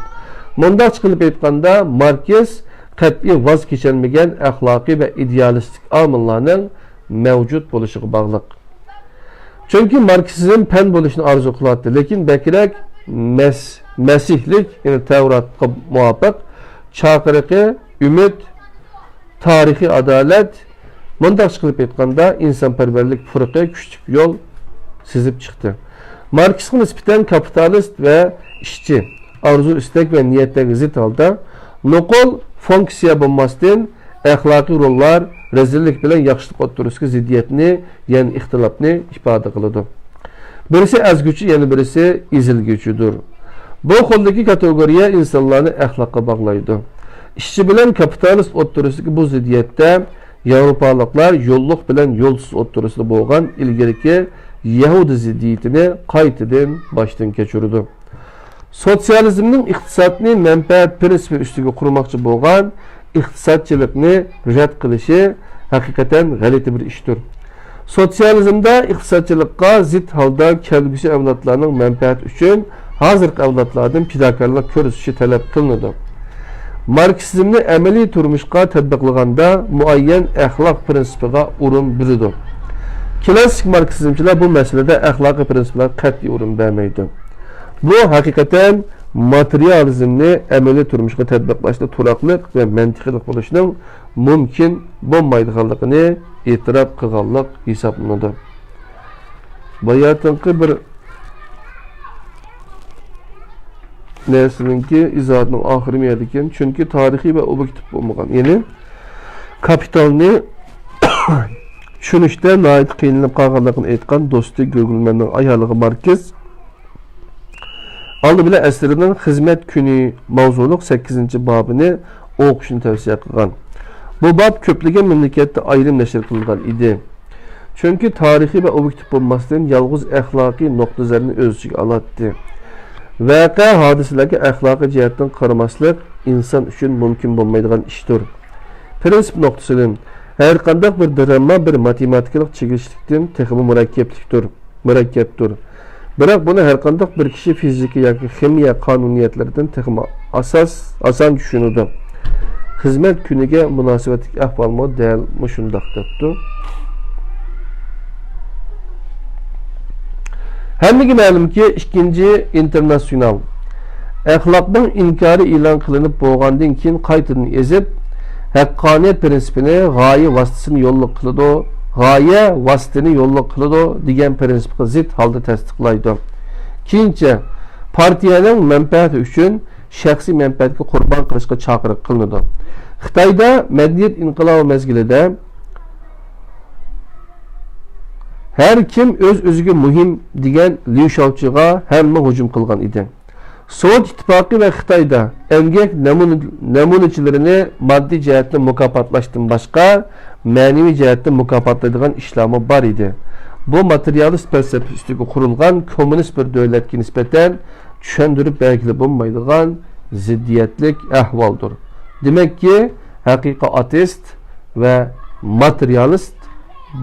مۇنداقچە قىلىپ ئېيتقاندا، ماركس قەتئىي ۋاز كېچەلمىگەن ئەخلاقىي ۋە ئىدېئالىستىك ئامىللارنىڭ مەۋجۇت بولۇشىغا باغلىق. چۈنكى ماركسىزم پەن بولۇشنى ئارزۇ قىلاتتى، لېكىن بەكرەك مەس-، مەسىھلىك، يەنى تەۋراتقا مۇۋاپىق، چاقىرىقى، ئۈمىد، تارىخىي ئادالەت، مۇنداقچە قىلىپ ئېيتقاندا، ئىنسانپەرۋەرلىك پۇرىقى كۈچلۈك يول سىزىپ چىقتى. ماركسقا نىسبەتەن كاپىتالىست ۋە ئىشچى، ئارزۇ-ئىستەك ۋە نىيەتلەرگە زىت ھالدا، نوقۇل فۇنكسىيە بولماستىن، ئەخلاقىي روللار، رەزىللىك بىلەن ياخشىلىق ئوتتۇرىسىدىكى زىددىيەتنى، يەنى ئىختىلاپنى ئىپادە قىلىدۇ. بىرسى ئەزگۈچى، يەنە بىرسى ئېزىلگۈچىدۇر. بۇ خىلدىكى كاتېگورىيە ئىنسانلارنى ئەخلاققا باغلايدۇ. ئىشچى بىلەن كاپىتالىست ئوتتۇرىسىدىكى بۇ زىددىيەتتە ياۋروپالىقلار يوللۇق بىلەن يولسىز ئوتتۇرىسىدا بولغان ئىلگىرىكى يەھۇدىي زىددىيىتىنى قايتىدىن باشتىن كەچۈرىدۇ. سوتسىيالىزمنىڭ ئىقتىسادنى مەنپەئەت پىرىنسىپى ئۈستىگە قۇرماقچى بولغان ئىقتىسادچىلىقنى رەت قىلىشى ھەقىقەتەن غەلىتە بىر ئىشتۇر. سوتسىيالىزمدا ئىقتىسادچىلىققا زىت ھالدا كەلگۈسى ئەۋلادلارنىڭ مەنپەئەتى ئۈچۈن ھازىرقى ئەۋلادلاردىن پىداكارلىق كۆرسىتىشى تەلەپ قىلىنىدۇ. ماركسىزمنى ئەمەلىي تۇرمۇشقا تەتبىقلىغاندا مۇئەييەن ئەخلاق پىرىنسىپىغا ئورۇن بېرىدۇ. كلاسسىك ماركسىزمچىلار بۇ مەسىلىدە ئەخلاقىي پىرىنسىپلارغا قەتئىي ئورۇن بەرمەيدۇ. بۇ ھەقىقەتەن ماتېرىيالىزمنى ئەمەلىي تۇرمۇشقا تەتبىقلاشتا تۇراقلىق ۋە مەنتىقىلىق بولۇشنىڭ مۇمكىن بولمايدىغانلىقىنى ئېتىراپ قىلغانلىق ھېسابلىنىدۇ. باياتىنقى بىر نەرسىنىڭكى ئىزاھاتىنىڭ ئاخىرى مۇ يەردىكەن. چۈنكى تارىخىي ۋە ئوبيېكتىپ بولمىغان، يەنى كاپىتالنى چۈشىنىشتە ناھايىتى قىينىلىپ قالغانلىقىنى ئېيتقان دوستى گۆگلمەننىڭ ئايالىغا ماركس ئالدى بىلەن ئەسىرىنىڭ خىزمەت كۈنى ماۋزۇلۇق سەككىزىنچى بابىنى ئوقۇشنى تەۋسىيە قىلغان. بۇ باب كۆپلىگەن مەملىكەتتە ئايرىم نەشر قىلىنغان ئىدى. چۈنكى تارىخىي ۋە ئوبيېكتىپ بولماستىن، يالغۇز ئەخلاقىي نۇقتىئىنەزەرنى ئۆز ئىچىگە ئالاتتى. ۋەقە، ھادىسىلەرگە ئەخلاقىي جەھەتتىن قارىماسلىق ئىنسان ئۈچۈن مۇمكىن بولمايدىغان ئىشتۇر. پىرىنسىپ نۇقتىسىدىن، ھەرقانداق بىر دىرامما بىر ماتېماتىكىلىق چىگىشلىكتىن تېخىمۇ مۇرەككەپلىكتۇر، مۇرەككەپتۇر. بىراق بۇنى ھەرقانداق بىر كىشى فىزىكا ياكى خىمىيە قانۇنىيەتلىرىدىن تېخىمۇ ئاساس، ئاسان چۈشىنىدۇ. خىزمەت كۈنىگە مۇناسىۋەتلىك ئەھۋالمۇ دەل مۇشۇنداق، دەپتۇ. ھەممىگە مەلۇمكى، ئىككىنچى ئىنتېرناتسىيونال ئەخلاقنىڭ ئىنكارى ئېلان قىلىنىپ بولغاندىن كېيىن قايتىدىن ئېزىپ، ھەققانىيەت پىرىنسىپىنى غايە ۋاسىتىسىنى يوللۇق قىلىدۇ، غايە ۋاسىتىنى يوللۇق قىلىدۇ دېگەن پىرىنسىپقا زىت ھالدا تەستىقلايدۇ. كېيىنچە، پارتىيەنىڭ مەنپەئەتى ئۈچۈن شەخسىي مەنپەئەتكە قۇربان قىلىشقا چاقىرىق قىلىنىدۇ. خىتايدا مەدەنىيەت ئىنقىلابى مەزگىلىدە ھەر كىم ئۆز-ئۆزىگە مۇھىم دېگەن ليۇ شياۋچىغا ھەممە ھۇجۇم قىلغان ئىدى. سوۋېت ئىتتىپاقى ۋە خىتايدا ئەمگەك نەمۇنە-، نەمۇنىچىلىرىنى ماددىي جەھەتتىن مۇكاپاتلاشتىن باشقا، مەنىۋى جەھەتتىن مۇكاپاتلايدىغان ئىشلارمۇ بار ئىدى. بۇ ماتېرىيالىست پەلسەپىسى ئۈستىگە قۇرۇلغان كوممۇنىست بىر دۆلەتكە نىسبەتەن چۈشەندۈرۈپ بەرگىلى بولمايدىغان زىددىيەتلىك ئەھۋالدۇر. دېمەككى، ھەقىقىي ئاتېئىست ۋە ماتېرىيالىست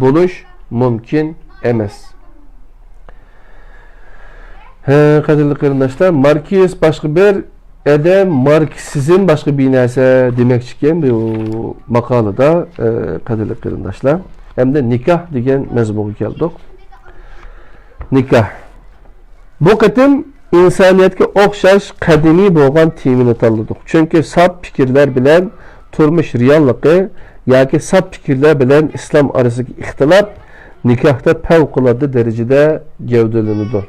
بولۇش مۇمكىن ئەمەس. ھە، قەدىرلىك قېرىنداشلار، ماركسىزم باشقا بىر ئادەم، ماركسىزم باشقا بىر نەرسە دېمەكچىكەن بۇ ماقالىدا، ئە، قەدىرلىك قېرىنداشلار. ئەمدى نىكاھ دېگەن مەزمۇنغا كەلدۇق. نىكاھ. بۇ قېتىم ئىنسانىيەتكە ئوخشاش قەدىمىي بولغان تېمىنى تاللىدۇق. چۈنكى ساپ پىكىرلەر بىلەن تۇرمۇش رېئاللىقى ياكى ساپ پىكىرلەر بىلەن ئىسلام ئارىسىدىكى ئىختىلاپ نىكاھتا پەۋقۇلئاددە دەرىجىدە گەۋدىلىنىدۇ.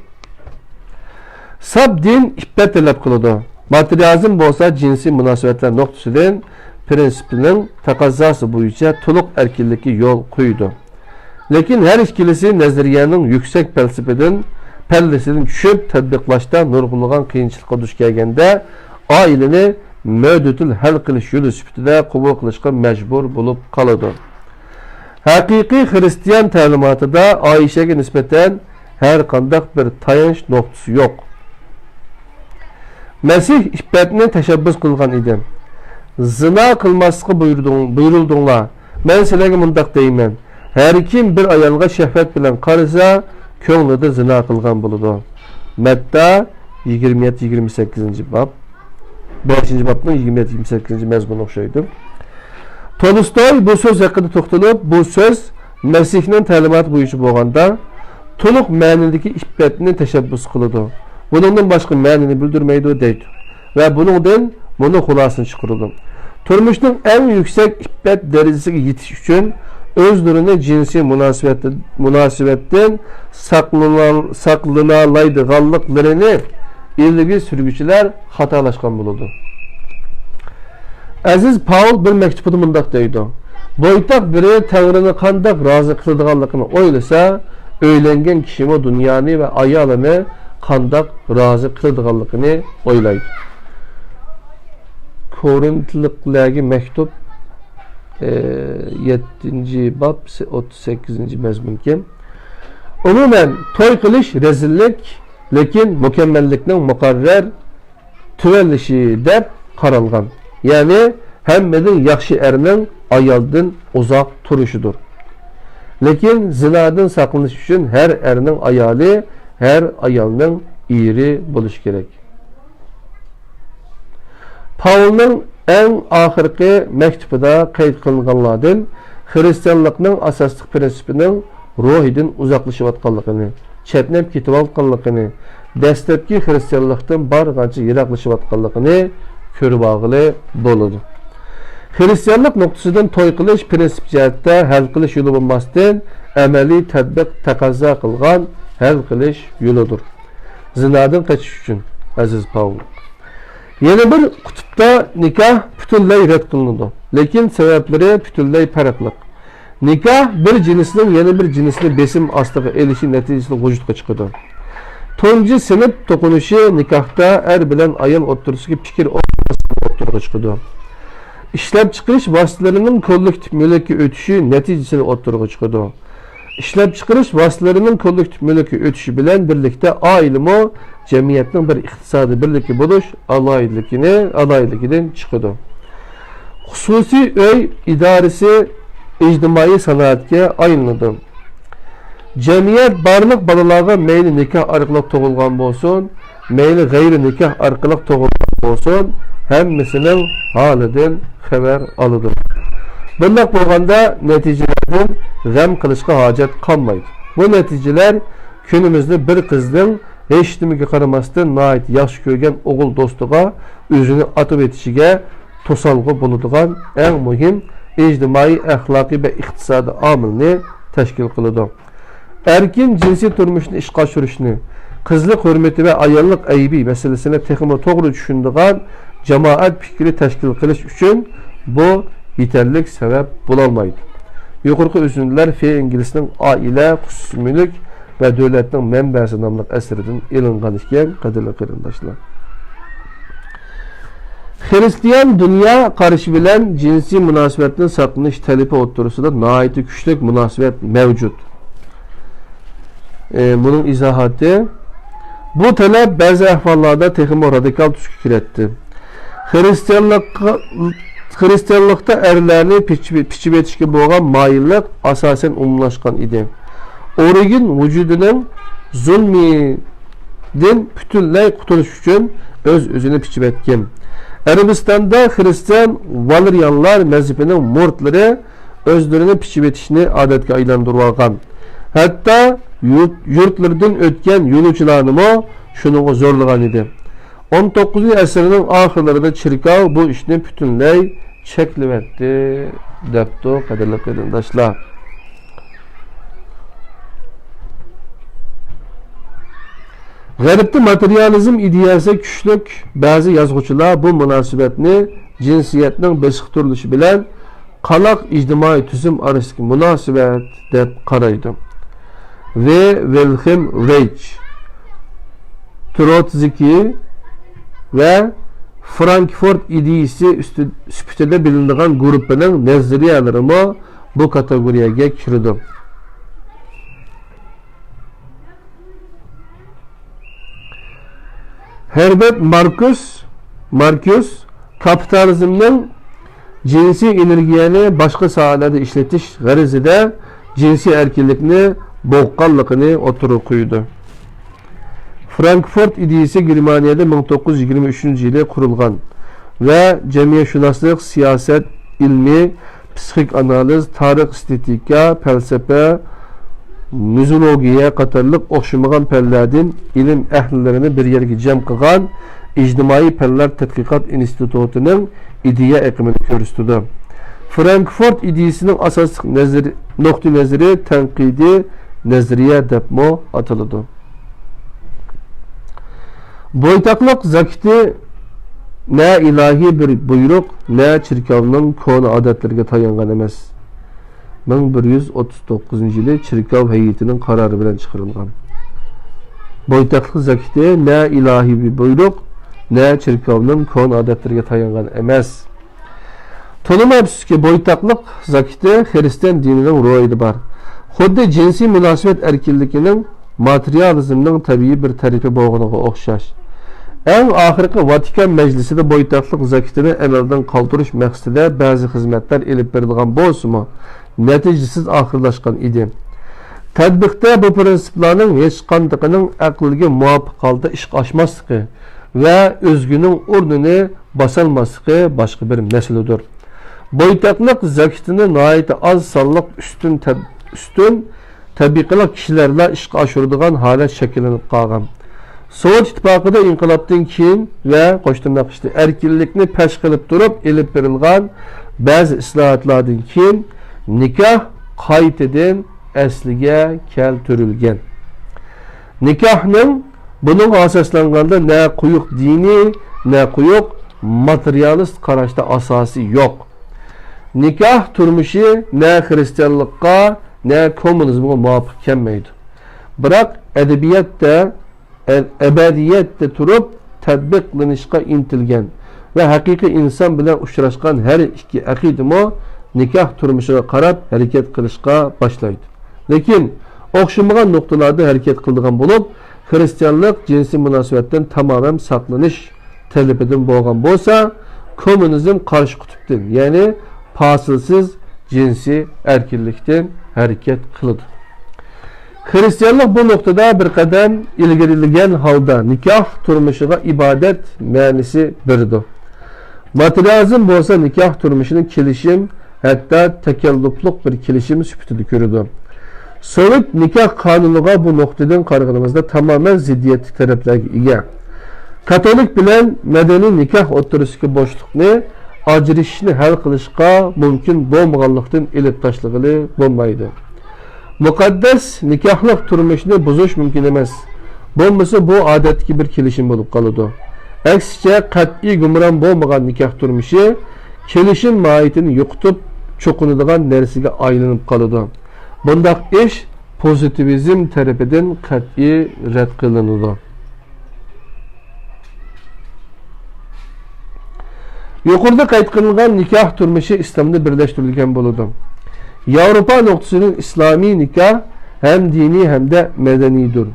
ساپ دىن ئىپپەت تەلەپ قىلىدۇ. ماتېرىيالىزم بولسا جىنسىي مۇناسىۋەتلەر نۇقتىسىدىن پىرىنسىپنىڭ تەقەززاسى بويىچە تولۇق ئەركىنلىككە يول قويىدۇ. لېكىن ھەر ئىككىلىسى نەزەرىيەنىڭ يۈكسەك پەلسەپىدىن، پەللىسىدىن چۈشۈپ، تەتبىقلاشتا نۇرغۇنلىغان قىيىنچىلىققا دۇچ كەلگەندە، ئائىلىنى مۆدىتىل ھەل قىلىش يولى سۈپىتىدە قوبۇل قىلىشقا مەجبۇر بولۇپ قالىدۇ. ھەقىقىي خىرىستىيان تەلىماتىدا ئائىشەگە نىسبەتەن ھەر قانداق بىر تايانچ نۇقتىسى يوق. مەسىھ ئىپپەتنى تەشەببۇس قىلغان ئىدى. زىنا قىلماسلىققا بۇيرۇدۇڭ-، بۇيرۇلدۇڭلار. مەن سىلەرگە مۇنداق دەيمەن، ھەر كىم بىر ئايالغا شەھۋەت بىلەن قارىسا، كۆڭلىدە زىنا قىلغان بولىدۇ. مەتتا يىگىرمە يەتتە، يىگىرمە سەككىزىنچى باب. بەشىنچى بابنىڭ يىگىرمە يەتتە، يىگىرمە سەككىزىنچى مەزمۇنى ئوخشايدۇ. تولستوي بۇ سۆز ھەققىدە توختىلىپ، بۇ سۆز مەسىھنىڭ تەلىماتى بويىچە بولغاندا، تولۇق مەنىدىكى ئىپپەتنى تەشەببۇس قىلىدۇ. بۇنىڭدىن باشقا مەنىنى بىلدۈرمەيدۇ، دەيدۇ. ۋە بۇنىڭدىن مۇنۇ خۇلاسىنى چىقىرىدۇ. تۇرمۇشنىڭ ئەڭ يۈكسەك ئىپپەت دەرىجىسىگە يېتىش ئۈچۈن ئۆزلىرىنى جىنسىي مۇناسىۋەت، مۇناسىۋەتتىن ساقلىنا-، ساقلىنالايدىغانلىقلىرىنى ئىلگىرى سۈرگۈچىلەر خاتالاشقان بولىدۇ. ئەزىز پاۋل بىر مەكتۇبىدا مۇنداق دەيدۇ، بويتاق بىرى تەڭرىنى قانداق رازى قىلىدىغانلىقىنى ئويلىسا، ئۆيلەنگەن كىشىمۇ دۇنيانى ۋە ئايالىنى قانداق رازى قىلىدىغانلىقىنى ئويلايدۇ. كورىنتلىقلارغا مەكتۇب، ئە، يەتتىنچى باب، ئوتتۇز سەككىزىنچى مەزمۇنكەن. ئومۇمەن، توي قىلىش رەزىللىك، لېكىن مۇكەممەللىكنىڭ مۇقەررەر تۆۋەنلىشى دەپ قارالغان. يەنى ھەممىدىن ياخشى ئەرنىڭ ئايالدىن ئۇزاق تۇرۇشىدۇر. لېكىن زىنادىن ساقلىنىش ئۈچۈن ھەر ئەرنىڭ ئايالى، ھەر ئايالنىڭ ئېرى بولۇشى كېرەك. پاۋلنىڭ ئەڭ ئاخىرقى مەكتۇبىدا قەيت قىلىنغانلاردىن خىرىستىيانلىقنىڭ ئاساسلىق پىرىنسىپىنىڭ روھىدىن ئۇزاقلىشىۋاتقانلىقىنى، چەتنەپ كېتىۋاتقانلىقىنى، دەسلەپكى خىرىستىيانلىقتىن بارغانچە يىراقلىشىۋاتقانلىقىنى كۆرۈۋالغىلى بولىدۇ. خىرىستىيانلىق نۇقتىسىدىن توي قىلىش پىرىنسىپ جەھەتتە ھەل قىلىش يولى بولماستىن، ئەمەلىي تەتبىق تەقەززا قىلغان ھەل قىلىش يولىدۇر. زىنادىن قېچىش ئۈچۈن، ئەزىز پاۋل. يەنە بىر قۇتۇپتا نىكاھ پۈتۈنلەي رەت قىلىنىدۇ، لېكىن سەۋەبلىرى پۈتۈنلەي پەرقلىق. نىكاھ بىر جىنسنىڭ يەنە بىر جىنسنى بېسىم ئاستىغا ئېلىشى نەتىجىسىدە ۋۇجۇدقا چىقىدۇ. تۇنجى سىنىپ توقۇنۇشى نىكاھتا ئەر بىلەن ئايال ئوتتۇرىسىدىكى پىكىر ئوخشىماسلىقى ئوتتۇرىغا چىقىدۇ. ئىشلەپچىقىرىش ۋاسىتىلىرىنىڭ كوللېكتىپ مۈلۈككە ئۆتۈشى نەتىجىسىدە ئوتتۇرىغا چىقىدۇ. ئىشلەپچىقىرىش ۋاسىتىلىرىنىڭ كوللېكتىپ مۈلۈككە ئۆتۈشى بىلەن بىرلىكتە ئائىلىمۇ جەمئىيەتنىڭ بىر ئىقتىسادىي بىرلىكى بولۇش ئالاھىدىلىكىنى، ئالاھىدىلىكىدىن چىقىدۇ. خۇسۇسىي ئۆي ئىدارىسى ئىجتىمائىي سانائەتكە ئايلىنىدۇ. جەمئىيەت بارلىق بالىلارغا مەيلى نىكاھ ئارقىلىق تۇغۇلغان بولسۇن، مەيلى غەيرىي نىكاھ ئارقىلىق تۇغۇلغان بولسۇن، ھەممىسىنىڭ ھالىدىن خەۋەر ئالىدۇ. بۇنداق بولغاندا نەتىجىلەردىن غەم قىلىشقا ھاجەت قالمايدۇ. بۇ نەتىجىلەر كۈنىمىزدە بىر قىزنىڭ ھېچنېمىگە قارىماستىن ناھايىتى ياخشى كۆرگەن ئوغۇل دوستىغا ئۆزىنى ئاتىۋېتىشىگە توسالغۇ بولىدىغان ئەڭ مۇھىم ئىجتىمائىي، ئەخلاقىي ۋە ئىقتىسادىي ئامىلنى تەشكىل قىلىدۇ. ئەركىن جىنسىي تۇرمۇشنى ئىشقا ئاشۇرۇشنى، قىزلىق ھۆرمىتى ۋە ئاياللىق ئەيىبى مەسىلىسىنى تېخىمۇ توغرا چۈشىنىدىغان جامائەت پىكرى تەشكىل قىلىش ئۈچۈن بۇ يېتەرلىك سەۋەب بولالمايدۇ. يۇقىرىقى ئۈزۈندىلەر فېئىنگلىسنىڭ ئائىلە، خۇسۇسىي مۈلۈك ۋە دۆلەتنىڭ مەنبەسى ناملىق ئەسىرىدىن ئېلىنغان ئىكەن، قەدىرلىك قېرىنداشلار. خىرىستىيان دۇنيا قارىشى بىلەن جىنسىي مۇناسىۋەتتىن ساقلىنىش تەلىپى ئوتتۇرىسىدا ناھايىتى كۈچلۈك مۇناسىۋەت مەۋجۇت. ئى، بۇنىڭ ئىزاھاتى، بۇ تەلەپ بەزى ئەھۋاللاردا تېخىمۇ رادىكال تۈسكە كىرەتتى. خىرىستىيانلىققا، خىرىستىيانلىقتا ئەرلەرنى پىچ-، پىچىۋېتىشكە بولغان مايىللىق ئاساسەن ئومۇملاشقان ئىدى. ئورىگېن ۋۇجۇدىنىڭ زۇلمىدىن پۈتۈنلەي قۇتۇلۇش ئۈچۈن ئۆز-ئۆزىنى پىچىۋەتكەن. ئەرەبىستاندا خىرىستىيان ۋالېرىيانلار مەزھىپىنىڭ مۇرىتلىرى ئۆزلىرىنى پىچىۋېتىشنى ئادەتكە ئايلاندۇرۇۋالغان. ھەتتا يۇرت-، يۇرتلىرىدىن ئۆتكەن يولۇچىلارنىمۇ شۇنىڭغا زورلىغان ئىدى. ئون توققۇزىنچى ئەسىرنىڭ ئاخىرلىرىدا چېركاۋ بۇ ئىشنى پۈتۈنلەي چەكلىۋەتتى، دەپتۇ، قەدىرلىك قېرىنداشلار. غەربتە ماتېرىيالىزم ئىدىيەسى كۈچلۈك بەزى يازغۇچىلار بۇ مۇناسىۋەتنى جىنسىيەتنىڭ بېسىقتۇرۇلۇشى بىلەن قالاق ئىجتىمائىي تۈزۈم ئارىسىدىكى مۇناسىۋەت دەپ قارايدۇ. ۋ. ۋىلخېم رېيچ، تروتسكىي ۋە فرانكفورت ئىدىيىسى ئۈستى-، سۈپىتىدە بىلىنىدىغان گۇرۇپپىنىڭ نەزەرىيەلىرىمۇ بۇ كاتېگورىيەگە كىرىدۇ. ھېربېرت ماركۇس، ماركۇس كاپىتالىزمنىڭ جىنسىي ئېنېرگىيەنى باشقا ساھەلەردە ئىشلىتىش غەرىزىدە جىنسىي ئەركىنلىكنى بوغقانلىقىنى ئوتتۇرىغا قويىدۇ. فرانكفورت ئىدىيىسى گېرمانىيەدە مىڭ توققۇز يۈز يىگىرمە ئۈچىنچى يىلى قۇرۇلغان ۋە جەمئىيەتشۇناسلىق، سىياسەت، ئىلمىي، پسىخىك ئانالىز، تارىخ، ئېستېتىكا، پەلسەپە، نوزولوگىيە قاتارلىق ئوخشىمىغان پەنلەردىن ئىلىم ئەھلىلىرىنى بىر يەرگە جەم قىلغان ئىجتىمائىي پەنلەر تەتقىقات ئىنستىتۇتىنىڭ ئىدىيە ئېقىمىنى كۆرسىتىدۇ. فرانكفورت ئىدىيىسىنىڭ ئاساسلىق نەزىرى، نۇقتىئىنەزىرى تەنقىدىي نەزەرىيە دەپمۇ ئاتىلىدۇ. بويتاقلىق زاكىتى نە ئىلاھىي بىر بۇيرۇق، نە چېركاۋنىڭ كونا ئادەتلىرىگە تايانغان ئەمەس. مىڭ بىر يۈز ئوتتۇز توققۇزىنچى يىلى چېركاۋ ھەيئىتىنىڭ قارارى بىلەن چىقىرىلغان. بويتاقلىق زاكىتى نە ئىلاھىي بىر بۇيرۇق، نە چېركاۋنىڭ كونا ئادەتلىرىگە تايانغان ئەمەس. تولىمۇ ئەپسۇسكى، بويتاقلىق زاكىتى خىرىستىيان دىنىنىڭ روھىدا بار. خۇددى جىنسىي مۇناسىۋەت ئەركىنلىكىنىڭ ماتېرىيالىزمنىڭ تەبىئىي بىر تەرىپى بولغىنىغا ئوخشاش. ئەڭ ئاخىرقى ۋاتىكان مەجلىسىدە بويتاقلىق زاكىتىنى ئەمەلدىن قالدۇرۇش مەقسىتىدە بەزى خىزمەتلەر ئېلىپ بېرىلغان بولسىمۇ، نەتىجىسىز ئاخىرلاشقان ئىدى. تەتبىقتە بۇ پىرىنسىپلارنىڭ ھېچقاندىقىنىڭ ئەقىلگە مۇۋاپىق ھالدا ئىشقا ئاشماسلىقى ۋە ئۆزگىنىڭ ئورنىنى باسالماسلىقى باشقا بىر مەسىلىدۇر. بويتاقلىق زاكىتىنى ناھايىتى ئاز سانلىق ئۈستۈن تەب-، ئۈستۈن تەبىقىلىق كىشىلەرلا ئىشقا ئاشۇرىدىغان ھالەت شەكىللىنىپ قالغان. سوۋېت ئىتتىپاقىدا ئىنقىلابتىن كېيىن ۋە قوش تىرناق ئىچىدە ئەركىنلىكنى پەش قىلىپ تۇرۇپ ئېلىپ بېرىلغان بەزى ئىسلاھاتلاردىن كېيىن نىكاھ قايتىدىن ئەسلىگە كەلتۈرۈلگەن. نىكاھنىڭ بۇنىڭغا ئاساسلانغاندا نە قويۇق دىنىي، نە قويۇق ماتېرىيالىست قاراشتا ئاساسى يوق. نىكاھ تۇرمۇشى نە خىرىستىيانلىققا، نە كوممۇنىزمغا مۇۋاپىق كەلمەيدۇ. بىراق ئەدەبىياتتا، ئە-، ئەبەدىيەتتە تۇرۇپ تەتبىقلىنىشقا ئىنتىلگەن ۋە ھەقىقىي ئىنسان بىلەن ئۇچراشقان ھەر ئىككى ئەقىدىمۇ نىكاھ تۇرمۇشىغا قاراپ ھەرىكەت قىلىشقا باشلايدۇ. لېكىن ئوخشىمىغان نۇقتىلاردا ھەرىكەت قىلىدىغان بولۇپ، خىرىستىيانلىق جىنسىي مۇناسىۋەتتىن تامامەن ساقلىنىش تەلىپىدىن بولغان بولسا، كوممۇنىزم قارشى قۇتۇپتىن، يەنى پاسىلسىز جىنسىي ئەركىنلىكتىن ھەرىكەت قىلىدۇ. خىرىستىيانلىق بۇ نۇقتىدا بىر قەدەم ئىلگىرىلىگەن ھالدا نىكاھ تۇرمۇشىغا ئىبادەت مەنىسى بېرىدۇ. ماتېرىيالىزم بولسا نىكاھ تۇرمۇشىنى كېلىشىم، ھەتتا تەكەللۇپلۇق بىر كېلىشىم سۈپىتىدە كۆرىدۇ. سوۋېت نىكاھ قانۇنىغا بۇ نۇقتىدىن قارىغىنىمىزدا تامامەن زىددىيەتلىك تەرەپلەرگە ئىگە. كاتولىك بىلەن مەدەنىي نىكاھ ئوتتۇرىسىدىكى بوشلۇقنى ئاجرىشىشنى ھەل قىلىشقا مۇمكىن بولمىغانلىقتىن ئېلىپ تاشلىغىلى بولمايدۇ. مۇقەددەس نىكاھلىق تۇرمۇشنى بۇزۇش مۇمكىن ئەمەس. بولمىسا، بۇ ئادەتتىكى بىر كېلىشىم بولۇپ قالىدۇ. ئەكسىچە، قەتئىي گۇمران بولمىغان نىكاھ تۇرمۇشى كېلىشىم ماھىيىتىنى يوقىتىپ، چوقۇنىدىغان نەرسىگە ئايلىنىپ قالىدۇ. بۇنداق ئىش پوزىتىۋىزم تەرىپىدىن قەتئىي رەت قىلىنىدۇ. يۇقىرىدا قەيت قىلىنغان نىكاھ تۇرمۇشى ئىسلامدا بىرلەشتۈرۈلگەن بولىدۇ. ياۋروپا نۇقتىسىدىن ئىسلامىي نىكاھ ھەم دىنىي، ھەمدە مەدەنىيدۇر.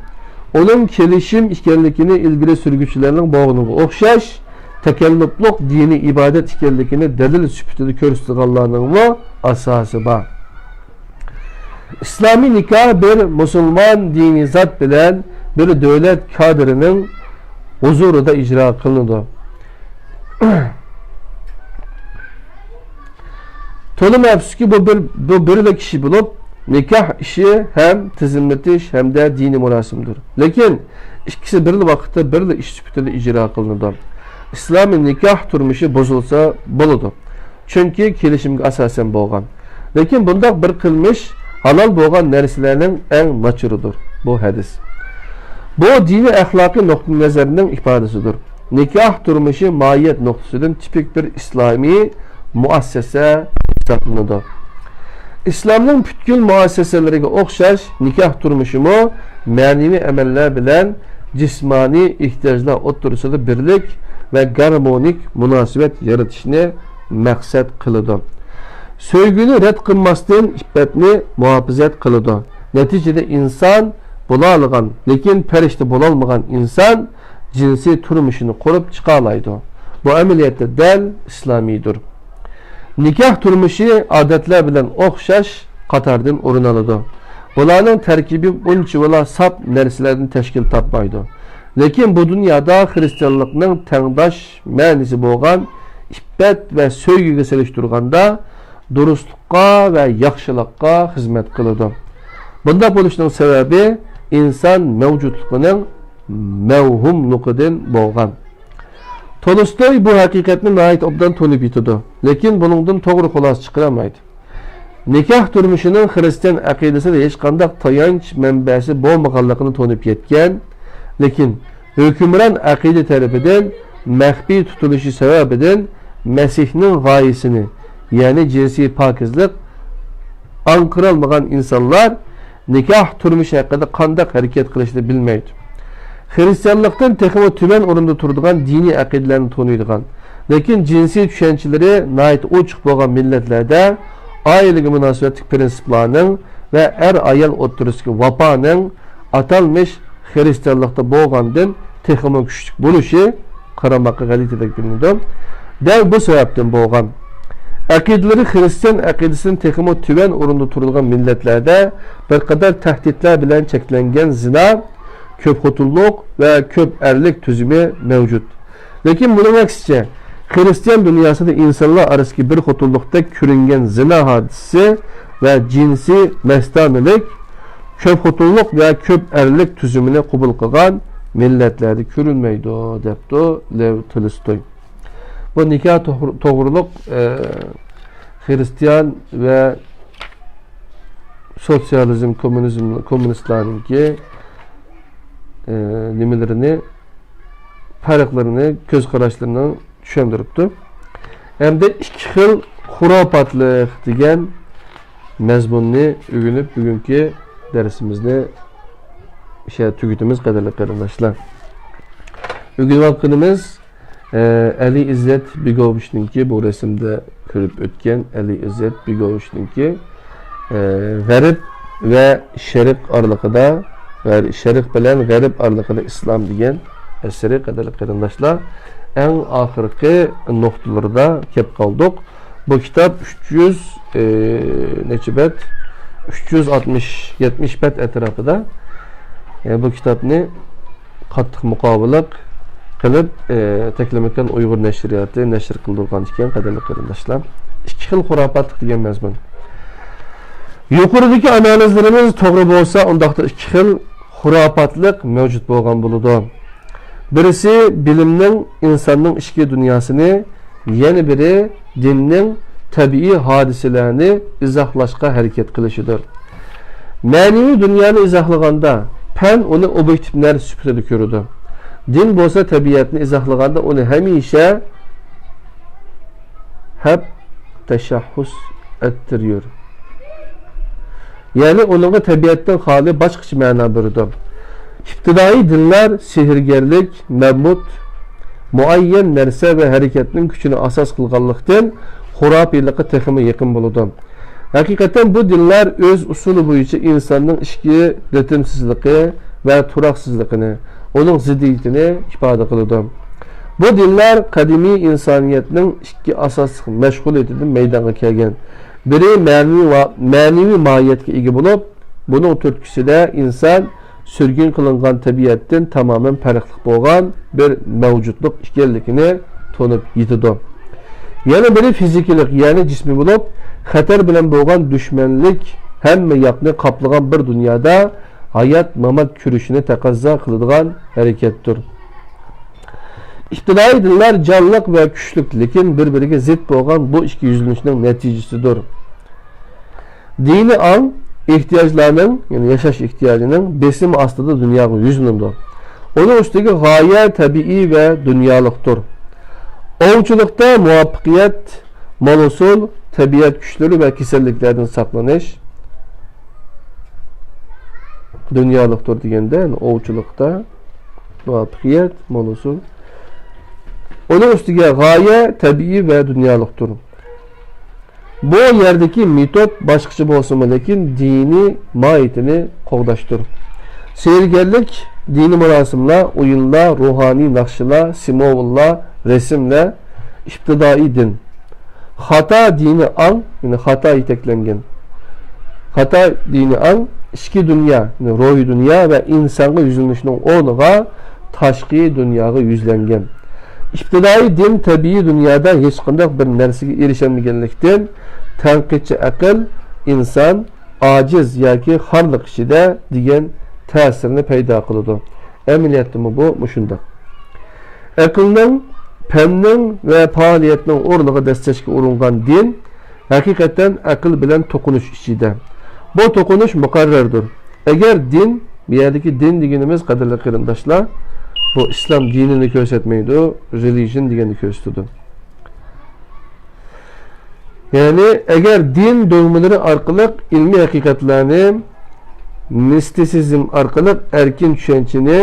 ئۇنىڭ كېلىشىم ئىكەنلىكىنى ئىلگىرى سۈرگۈچىلەرنىڭ بولغىنىغا ئوخشاش، تەكەللۇپلۇق دىنىي ئىبادەت ئىكەنلىكىنى دەلىل سۈپىتىدە كۆرسىتىدىغانلارنىڭمۇ ئاساسى بار. ئىسلامىي نىكاھ بىر مۇسۇلمان دىنىي زات بىلەن بىر دۆلەت كادىرىنىڭ ھۇزۇرىدا ئىجرا قىلىنىدۇ. تولىمۇ ئەپسۇسكى، بۇ بىر، بۇ بىرلا كىشى بولۇپ، نىكاھ ئىشى ھەم تىزىملىتىش ھەمدە دىنىي مۇراسىمدۇر. لېكىن ئىككىسى بىرلا ۋاقىتتا، بىرلا ئىش سۈپىتىدە ئىجرا قىلىنىدۇ. ئىسلامىي نىكاھ تۇرمۇشى بۇزۇلسا بولىدۇ. چۈنكى كېلىشىمگە ئاساسەن بولغان. لېكىن بۇنداق بىر قىلمىش ھالال بولغان نەرسىلەرنىڭ ئەڭ ناچىرىدۇر. بۇ ھەدىس. بۇ دىنىي ئەخلاقىي نۇقتىئى نەزەرنىڭ ئىپادىسىدۇر. نىكاھ تۇرمۇشى ماھىيەت نۇقتىسىدىن تىپىك بىر ئىسلامىي مۇئەسسەسە ھېسابلىنىدۇ. ئىسلامنىڭ پۈتكۈل مۇئەسسەسىلىرىگە ئوخشاش، نىكاھ تۇرمۇشىمۇ مەنىۋى ئەمەللەر بىلەن جىسمانىي ئېھتىياجلار ئوتتۇرىسىدا بىرلىك ۋە گارمونىك مۇناسىۋەت يارىتىشنى مەقسەت قىلىدۇ. سۆيگۈنى رەت قىلماستىن، ئىپپەتنى مۇھاپىزەت قىلىدۇ. نەتىجىدە ئىنسان بولالىغان، لېكىن پەرىشتە بولالمىغان ئىنسان جىنسىي تۇرمۇشىنى قۇرۇپ چىقالايدۇ. بۇ ئەمەلىيەتتە دەل ئىسلامىيدۇر. نىكاھ تۇرمۇشى ئادەتلەر بىلەن ئوخشاش قاتاردىن ئورۇن ئالىدۇ. بۇلارنىڭ تەركىبى ئۇنچىۋالا ساپ نەرسىلەردىن تەشكىل تاپمايدۇ. لېكىن بۇ دۇنيادا خىرىستىيانلىقنىڭ تەڭداش مەنىسى بولغان ئىپپەت ۋە سۆيگۈگە سېلىشتۇرغاندا، دۇرۇسلۇققا ۋە ياخشىلىققا خىزمەت قىلىدۇ. بۇنداق بولۇشنىڭ سەۋەبى ئىنسان مەۋجۇتلۇقىنىڭ مەۋھۇملۇقىدىن بولغان. تولستوي بۇ ھەقىقەتنى ناھايىتى ئوبدان تونۇپ يېتىدۇ، لېكىن بۇنىڭدىن توغرا خۇلاسە چىقىرالمايدۇ. نىكاھ تۇرمۇشىنىڭ خىرىستىيان ئەقىدىسىدە ھېچقانداق تايانچ مەنبەسى بولمىغانلىقىنى تونۇپ يەتكەن، لېكىن ھۆكۈمران ئەقىدە تەرىپىدىن مەخپىي تۇتۇلۇشى سەۋەبىدىن مەسىھنىڭ غايىسىنى، يەنى جىنسىي پاكىزلىق ئاڭقىرالمىغان ئىنسانلار نىكاھ تۇرمۇشى ھەققىدە قانداق ھەرىكەت قىلىشنى بىلمەيدۇ. خىرىستىيانلىقتىن تېخىمۇ تۆۋەن ئورۇندا تۇرىدىغان دىنىي ئەقىدىلەرنى تونۇيدىغان، لېكىن جىنسىي چۈشەنچىلىرى ناھايىتى ئوچۇق بولغان مىللەتلەردە ئائىلىگە مۇناسىۋەتلىك پىرىنسىپلارنىڭ ۋە ئەر-ئايال ئوتتۇرىسىدىكى ۋاپانىڭ ئاتالمىش خىرىستىيانلىقتا بولغاندىن تېخىمۇ كۈچلۈك بولۇشى قارىماققا غەلىتىدەك بىلىنىدۇ. دەل بۇ سەۋەبتىن بولغان ئەقىدىلىرى خىرىستىيان ئەقىدىسىدىن تېخىمۇ تۆۋەن ئورۇندا تۇرىدىغان مىللەتلەردە بىر قەدەر تەھدىتلەر بىلەن چەكلەنگەن زىنا، كۆپ خوتۇنلۇق ۋە كۆپ ئەرلىك تۈزۈمى مەۋجۇت. لېكىن بۇنىڭ ئەكسىچە، خىرىستىيان دۇنياسىدا ئىنسانلار ئارىسىدىكى بىر خوتۇنلۇقتەك كۆرۈنگەن زىنا ھادىسىسى ۋە جىنسىي مەستانىلىك كۆپ خوتۇنلۇق ۋە كۆپ ئەرلىك تۈزۈمىنى قوبۇل قىلغان مىللەتلەردە كۆرۈلمەيدۇ، دەپتۇ لېۋ تولستوي. بۇ نىكاھ توغرۇ-، توغرۇلۇق، ئە، خىرىستىيان ۋە سوتسىيالىزم، كوممۇنىزم، كوممۇنىستلارنىڭكى، ئە، نېمىلىرىنى، پەرقلىرىنى، كۆز قاراشلىرىنى چۈشەندۈرۈپتۇ. ھەمدە ئىككى خىل خۇراپاتلىق دېگەن مەزمۇننى ئۆگىنىپ، بۈگۈنكى دەرسىمىزنى شۇ يەردە تۈگىتىمىز، قەدىرلىك قېرىنداشلار. ئۆگىنىۋاتقىنىمىز، ئە، ئەلى ئىززەت بېگوۋىچنىڭكى، بۇ رەسىمدە كۆرۈپ ئۆتكەن ئەلى ئىززەت بېگوۋىچنىڭكى، ئە، غەرب ۋە شەرق ئارىلىقىدا، غەر-، شەرق بىلەن غەرب ئارىلىقىدا ئىسلام دېگەن ئەسىرى، قەدىرلىك قېرىنداشلار. ئەڭ ئاخىرقى نۇقتىلىرىدا كەپ قالدۇق. بۇ كىتاب ئۈچ يۈز، ئى، نەچچە بەت؟ ئۈچ يۈز ئاتمىش، يەتمىش بەت ئەتراپىدا. ئى، بۇ كىتابنى قاتتىق مۇقاۋىلىق قىلىپ، ئى، تەكلىماكان ئۇيغۇر نەشرىياتى نەشر قىلدۇرغان ئىكەن، قەدىرلىك قېرىنداشلار. ئىككى خىل خۇراپاتلىق دېگەن مەزمۇن. يۇقىرىدىكى ئانالىزلىرىمىز توغرا بولسا، ئۇنداقتا ئىككى خىل خۇراپاتلىق مەۋجۇت بولغان بولىدۇ. بىرسى بىلىمنىڭ ئىنساننىڭ ئىچكى دۇنياسىنى، يەنە بىرى دىننىڭ تەبىئىي ھادىسىلەرنى ئىزاھلاشقا ھەرىكەت قىلىشىدۇر. مەنىۋى دۇنيانى ئىزاھلىغاندا پەن ئۇنى ئوبيېكتىپ نەرسە سۈپىتىدە كۆرىدۇ. دىن بولسا تەبىئەتنى ئىزاھلىغاندا ئۇنى ھەمىشە ھەپ تەشەححۇس ئەتتىرىيۇر. يەنى ئۇنىڭغا تەبىئەتتىن خالىي باشقىچە مەنا بېرىدۇ. ئىپتىدائىي دىنلار سېھىرگەرلىك، مەبۇت، مۇئەييەن نەرسە ۋە ھەرىكەتنىڭ كۈچىنى ئاساس قىلغانلىقتىن، خۇراپىيلىققا تېخىمۇ يېقىن بولىدۇ. ھەقىقەتەن بۇ دىنلار ئۆز ئۇسۇلى بويىچە ئىنساننىڭ ئىچكى رىتىمسىزلىقى ۋە تۇراقسىزلىقىنى، ئۇنىڭ زىددىيىتىنى ئىپادە قىلىدۇ. بۇ دىنلار قەدىمىي ئىنسانىيەتنىڭ ئىككى ئاساسلىق مەشغۇلىيىتىدىن مەيدانغا كەلگەن. بىرى مەنىۋى ۋە، مەنىۋى ماھىيەتكە ئىگە بولۇپ، بۇنىڭ تۈرتكىسىدە ئىنسان سۈرگۈن قىلىنغان تەبىئەتتىن تامامەن پەرقلىق بولغان بىر مەۋجۇتلۇق ئىكەنلىكىنى تونۇپ يېتىدۇ. يەنە بىرى فىزىكىلىق، يەنى جىسمىي بولۇپ، خەتەر بىلەن بولغان دۈشمەنلىك ھەممە ياقنى قاپلىغان بىر دۇنيادا ھايات-مامات كۈرىشىنى تەقەززا قىلىدىغان ھەرىكەتتۇر. ئىپتىدائىي دىنلار جانلىق ۋە كۈچلۈك، لېكىن بىر-بىرىگە زىت بولغان بۇ ئىككى يۈزلىنىشنىڭ نەتىجىسىدۇر. دىنىي ئاڭ ئېھتىياجلارنىڭ، يەنى ياشاش ئېھتىياجىنىڭ بېسىمى ئاستىدا دۇنياغا يۈزلىنىدۇ. ئۇنىڭ ئۈستىگە غايە تەبىئىي ۋە دۇنيالىقتۇر. ئوۋچىلىقتا مۇۋەپپەقىيەت، مال ھوسۇل، تەبىئەت كۈچلىرى ۋە كېسەللىكلەردىن ساقلىنىش دۇنيالىقتۇر دېگەندە، يەنى ئوۋچىلىقتا مۇۋەپپەقىيەت، مال ھوسۇل. ئۇنىڭ ئۈستىگە غايە تەبىئىي ۋە دۇنيالىقتۇر. بۇ يەردىكى مېتود باشقىچە بولسىمۇ، لېكىن دىنىي ماھىيىتىنى قوغداشتۇر. سېھىرگەرلىك، دىنىي مۇراسىملار، ئويۇنلار، روھانىي ناخشىلار، سىمۋوللار، رەسىملەر، ئىپتىدائىي دىن. خاتا دىنىي ئاڭ، يەنى خاتا يېتەكلەنگەن. خاتا دىنىي ئاڭ ئىچكى دۇنيا، يەنى روھىي دۇنيا ۋە ئىنسانغا يۈزلىنىشنىڭ ئورنىغا تاشقى دۇنياغا يۈزلەنگەن. ئىپتىدائىي دىن تەبىئىي دۇنيادا ھېچقانداق بىر نەرسىگە ئېرىشەلمىگەنلىكتىن، تەنقىدچى ئەقىل، ئىنسان ئاجىز ياكى خارلىق ئىچىدە دېگەن تەسىرنى پەيدا قىلىدۇ. ئەمەلىيەتتىمۇ بۇ مۇشۇنداق. ئەقىلنىڭ، پەننىڭ ۋە پائالىيەتنىڭ ئورنىغا دەسسەشكە ئۇرۇنغان دىن ھەقىقەتەن ئەقىل بىلەن توقۇنۇش ئىچىدە. بۇ توقۇنۇش مۇقەررەردۇر. ئەگەر دىن، بۇ يەردىكى دىن دېگىنىمىز، قەدىرلىك قېرىنداشلار، بۇ ئىسلام دىنىنى كۆرسەتمەيدۇ، رېلىژن دېگەننى كۆرسىتىدۇ. يەنى، ئەگەر دىن دوگمىلىرى ئارقىلىق ئىلمىي ھەقىقەتلەرنى، مىستىسىزم ئارقىلىق ئەركىن چۈشەنچىنى،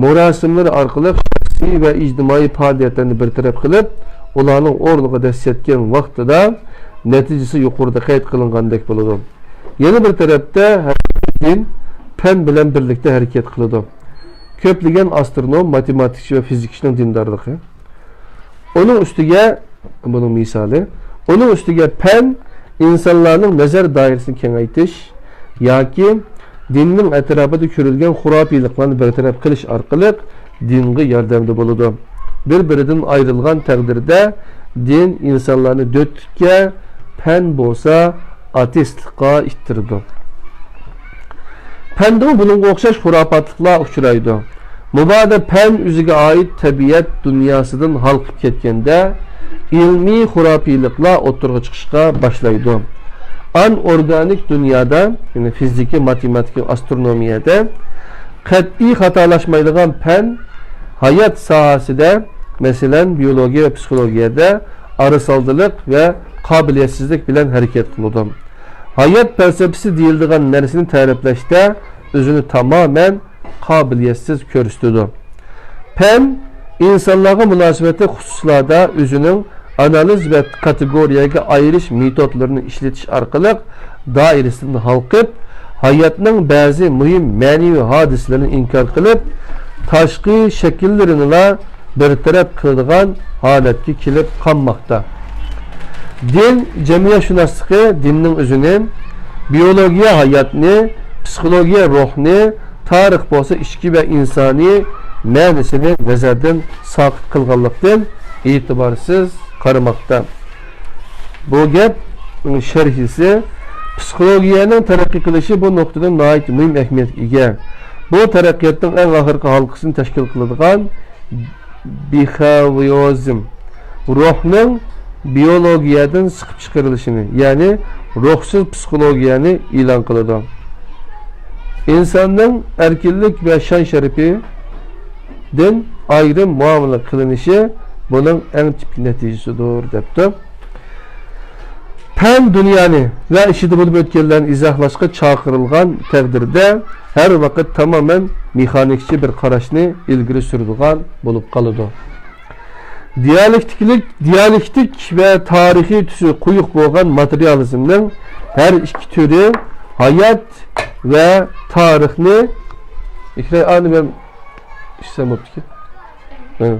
مۇراسىملىرى ئارقىلىق شەخسىي ۋە ئىجتىمائىي پائالىيەتلەرنى بىر تەرەپ قىلىپ، ئۇلارنىڭ ئورنىغا دەسسەتكەن ۋاقتىدا نەتىجىسى يۇقىرىدا قەيت قىلىنغاندەك بولىدۇ. يەنە بىر تەرەپتە، ھەقىقىي دىن پەن بىلەن بىرلىكتە ھەرىكەت قىلىدۇ. كۆپلىگەن ئاسترونوم، ماتېماتىكچى ۋە فىزىكچىنىڭ دىندارلىقى. ئۇنىڭ ئۈستىگە، بۇنىڭ مىسالى، ئۇنىڭ ئۈستىگە پەن ئىنسانلارنىڭ نەزەر دائىرىسىنى كېڭەيتىش ياكى دىننىڭ ئەتراپىدا كۆرۈلگەن خۇراپىيلىقلارنى بىر تەرەپ قىلىش ئارقىلىق دىنغا ياردەمدە بولىدۇ. بىر-بىرىدىن ئايرىلغان تەقدىردە دىن ئىنسانلارنى دۆتلۈككە، پەن بولسا ئاتېئىستلىققا ئىتتىرىدۇ. پەندىمۇ بۇنىڭغا ئوخشاش خۇراپاتلىقلار ئۇچرايدۇ. مۇبادا پەن ئۆزىگە ئائىت تەبىئەت دۇنياسىدىن ھالقىپ كەتكەندە، ئىلمىي خۇراپىيلىقلار ئوتتۇرىغا چىقىشقا باشلايدۇ. ئان ئورگانىك دۇنيادا، يەنى فىزىكا، ماتېماتىكا، ئاسترونومىيەدە قەتئىي خاتالاشمايدىغان پەن ھايات ساھەسىدە، مەسىلەن، بىيولوگىيە ۋە پسىخولوگىيەدە ئارىسالدىلىق ۋە قابىلىيەتسىزلىك بىلەن ھەرىكەت قىلىدۇ. ھايات پەلسەپىسى دېيىلىدىغان نەرسىنى تەرىپلەشتە ئۆزىنى تامامەن قابىلىيەتسىز كۆرسىتىدۇ. پەن ئىنسانلارغا مۇناسىۋەتلىك خۇسۇسلاردا ئۆزىنىڭ ئانالىز ۋە كاتېگورىيەگە ئايرىش مېتودلىرىنى ئىشلىتىش ئارقىلىق دائىرىسىدىن ھالقىپ، ھاياتنىڭ بەزى مۇھىم مەنىۋى ھادىسىلىرىنى ئىنكار قىلىپ، تاشقى شەكىللىرىنىلا بىر تەرەپ قىلىدىغان ھالەتكە كېلىپ قالماقتا. دىن جەمئىيەتشۇناسلىقى دىننىڭ ئۆزىنى، بىيولوگىيە ھاياتنى، پسىخولوگىيە روھنى، تارىخ بولسا ئىچكى ۋە ئىنسانىي مەنىسىنى نەزەردىن ساقىت قىلغانلىقتىن، ئېتىبارسىز قارىماقتا. بۇ گەپ شەرھىسى، پسىخولوگىيەنىڭ تەرەققىي قىلىشى بۇ نۇقتىدىن ناھايىتى مۇھىم ئەھمىيەتكە ئىگە. بۇ تەرەققىياتنىڭ ئەڭ ئاخىرقى ھالقىسىنى تەشكىل قىلىدىغان بىخاۋىيوزم، روھنىڭ بىيولوگىيەدىن سىقىپ چىقىرىلىشىنى، يەنى روھسىز پسىخولوگىيەنى ئېلان قىلىدۇ. ئىنساننىڭ ئەركىنلىك ۋە شان-شەرىپىدىن ئايرىم مۇئامىلە قىلىنىشى بۇنىڭ ئەڭ تىپىك نەتىجىسىدۇر، دەپتۇ. پەن دۇنيانى ۋە ئىچىدە بولۇپ ئۆتكەنلەرنى ئىزاھلاشقا چاقىرىلغان تەقدىردە، ھەر ۋاقىت تامامەن مېخانىكچى بىر قاراشنى ئىلگىرى سۈرىدىغان بولۇپ قالىدۇ. دىيالېكتىكىلىك، دىيالېكتىك ۋە تارىخىي تۈسى قويۇق بولغان ماتېرىيالىزمنىڭ ھەر ئىككى تۈرى ھايات ۋە تارىخنى، ئىكرەي ئانى بىلەن ئىشلەم بوپتىكەن. ھە.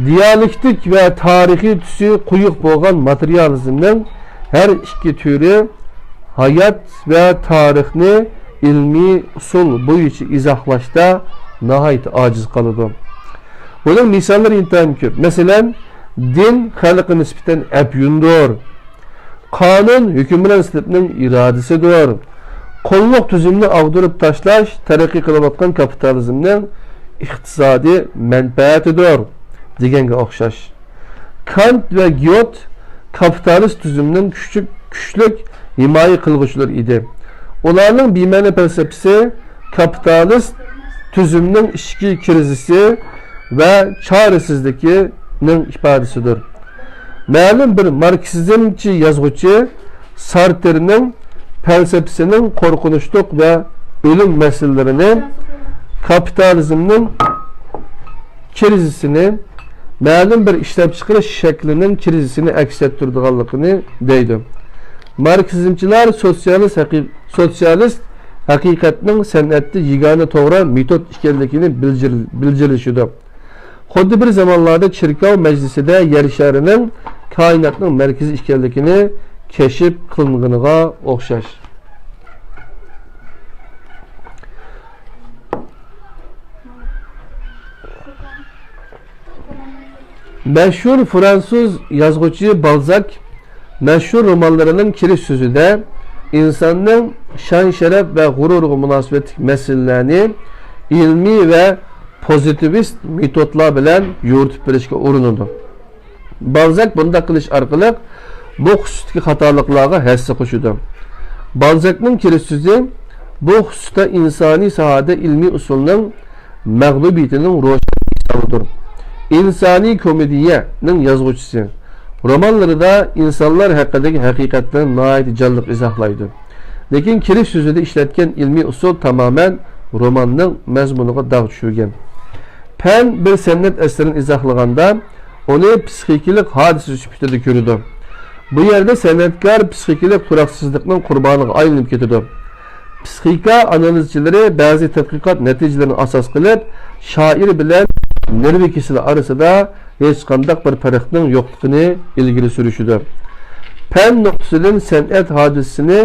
دىيالېكتىك ۋە تارىخىي تۈسى قويۇق بولغان ماتېرىيالىزمنىڭ ھەر ئىككى تۈرى ھايات ۋە تارىخنى ئىلمىي ئۇسۇل بويىچە ئىزاھلاشتا ناھايىتى ئاجىز قالىدۇ. بۇنىڭ مىساللىرى ئىنتايىن كۆپ. مەسىلەن، دىن خەلققە نىسبەتەن ئەپيۈندۇر. قانۇن ھۆكۈمران سىنىپنىڭ ئىرادىسىدۇر. قۇللۇق تۈزۈمنى ئاغدۇرۇپ تاشلاش تەرەققىي قىلىۋاتقان كاپىتالىزمنىڭ ئىقتىسادىي مەنپەئەتىدۇر، دېگەنگە ئوخشاش. كانت ۋە گيوت كاپىتالىست تۈزۈمنىڭ كۈچلۈك، كۈچلۈك ھىمايە قىلغۇچىلىرى ئىدى. ئۇلارنىڭ بىمەنە پەلسەپىسى كاپىتالىست تۈزۈمنىڭ ئىچكى كىرىزىسى ۋە چارىسىزلىكىنىڭ ئىپادىسىدۇر. مەلۇم بىر ماركسىزمچى يازغۇچى سارتېرنىڭ پەلسەپىسىنىڭ قورقۇنچلۇق ۋە ئۆلۈم مەسىلىلىرىنى كاپىتالىزمنىڭ كىرىزىسىنى، مەلۇم بىر ئىشلەپچىقىرىش شەكلىنىڭ كىرىزىسىنى ئەكس ئەتتۈرىدىغانلىقىنى دەيدۇ. ماركسىزمچىلار سوتسىيالىست ھەقىق-، سوتسىيالىست ھەقىقەتنىڭ سەنئەتتە يېگانە توغرا مېتود ئىكەنلىكىنى بىلجىر-، بىلجىرلىشىدۇ. خۇددى بىر زامانلاردا چېركاۋ مەجلىسىدە يەر شارىنىڭ كائىناتنىڭ مەركىزى ئىكەنلىكىنى كەشىپ قىلىنغىنىغا ئوخشاش. مەشھۇر فرانسۇز يازغۇچى بالزاك مەشھۇر رومانلىرىنىڭ كىرىش سۆزىدە ئىنساننىڭ شان-شەرەپ ۋە غۇرۇرىغا مۇناسىۋەتلىك مەسىلىلەرنى ئىلمىي ۋە پوزىتىۋىست مېتودلار بىلەن يورۇتۇپ بېرىشكە ئۇرۇنىدۇ. بالزاك بۇنداق قىلىش ئارقىلىق بۇ خۇسۇستىكى خاتالىقلارغا ھەسسە قوشىدۇ. بالزاكنىڭ كىرىش سۆزى بۇ خۇسۇستا ئىنسانىي ساھەدە ئىلمىي ئۇسۇلنىڭ مەغلۇبىيىتىنىڭ روشەن مىسالىدۇر. ئىنسانىي كومېدىيەنىڭ يازغۇچىسى. رومانلىرىدا ئىنسانلار ھەققىدىكى ھەقىقەتلەرنى ناھايىتى جانلىق ئىزاھلايدۇ. لېكىن كىرىش سۆزىدە ئىشلەتكەن ئىلمىي ئۇسۇل تامامەن روماننىڭ مەزمۇنىغا داغ چۈشۈرگەن. پەن بىر سەنئەت ئەسىرىنى ئىزاھلىغاندا، ئۇنى پسىخىكىلىق ھادىسە سۈپىتىدە كۆرىدۇ. بۇ يەردە سەنئەتكار پسىخىكىلىق تۇراقسىزلىقنىڭ قۇربانىغا ئايلىنىپ كېتىدۇ. پسىخىكا ئانالىزچىلىرى بەزى تەتقىقات نەتىجىلىرىنى ئاساس قىلىپ، شائىر بىلەن نېرۋا كېسىلى ئارىسىدا ھېچقانداق بىر پەرقنىڭ يوقلۇقىنى ئىلگىرى سۈرۈشىدۇ. پەن نۇقتىسىدىن سەنئەت ھادىسىسىنى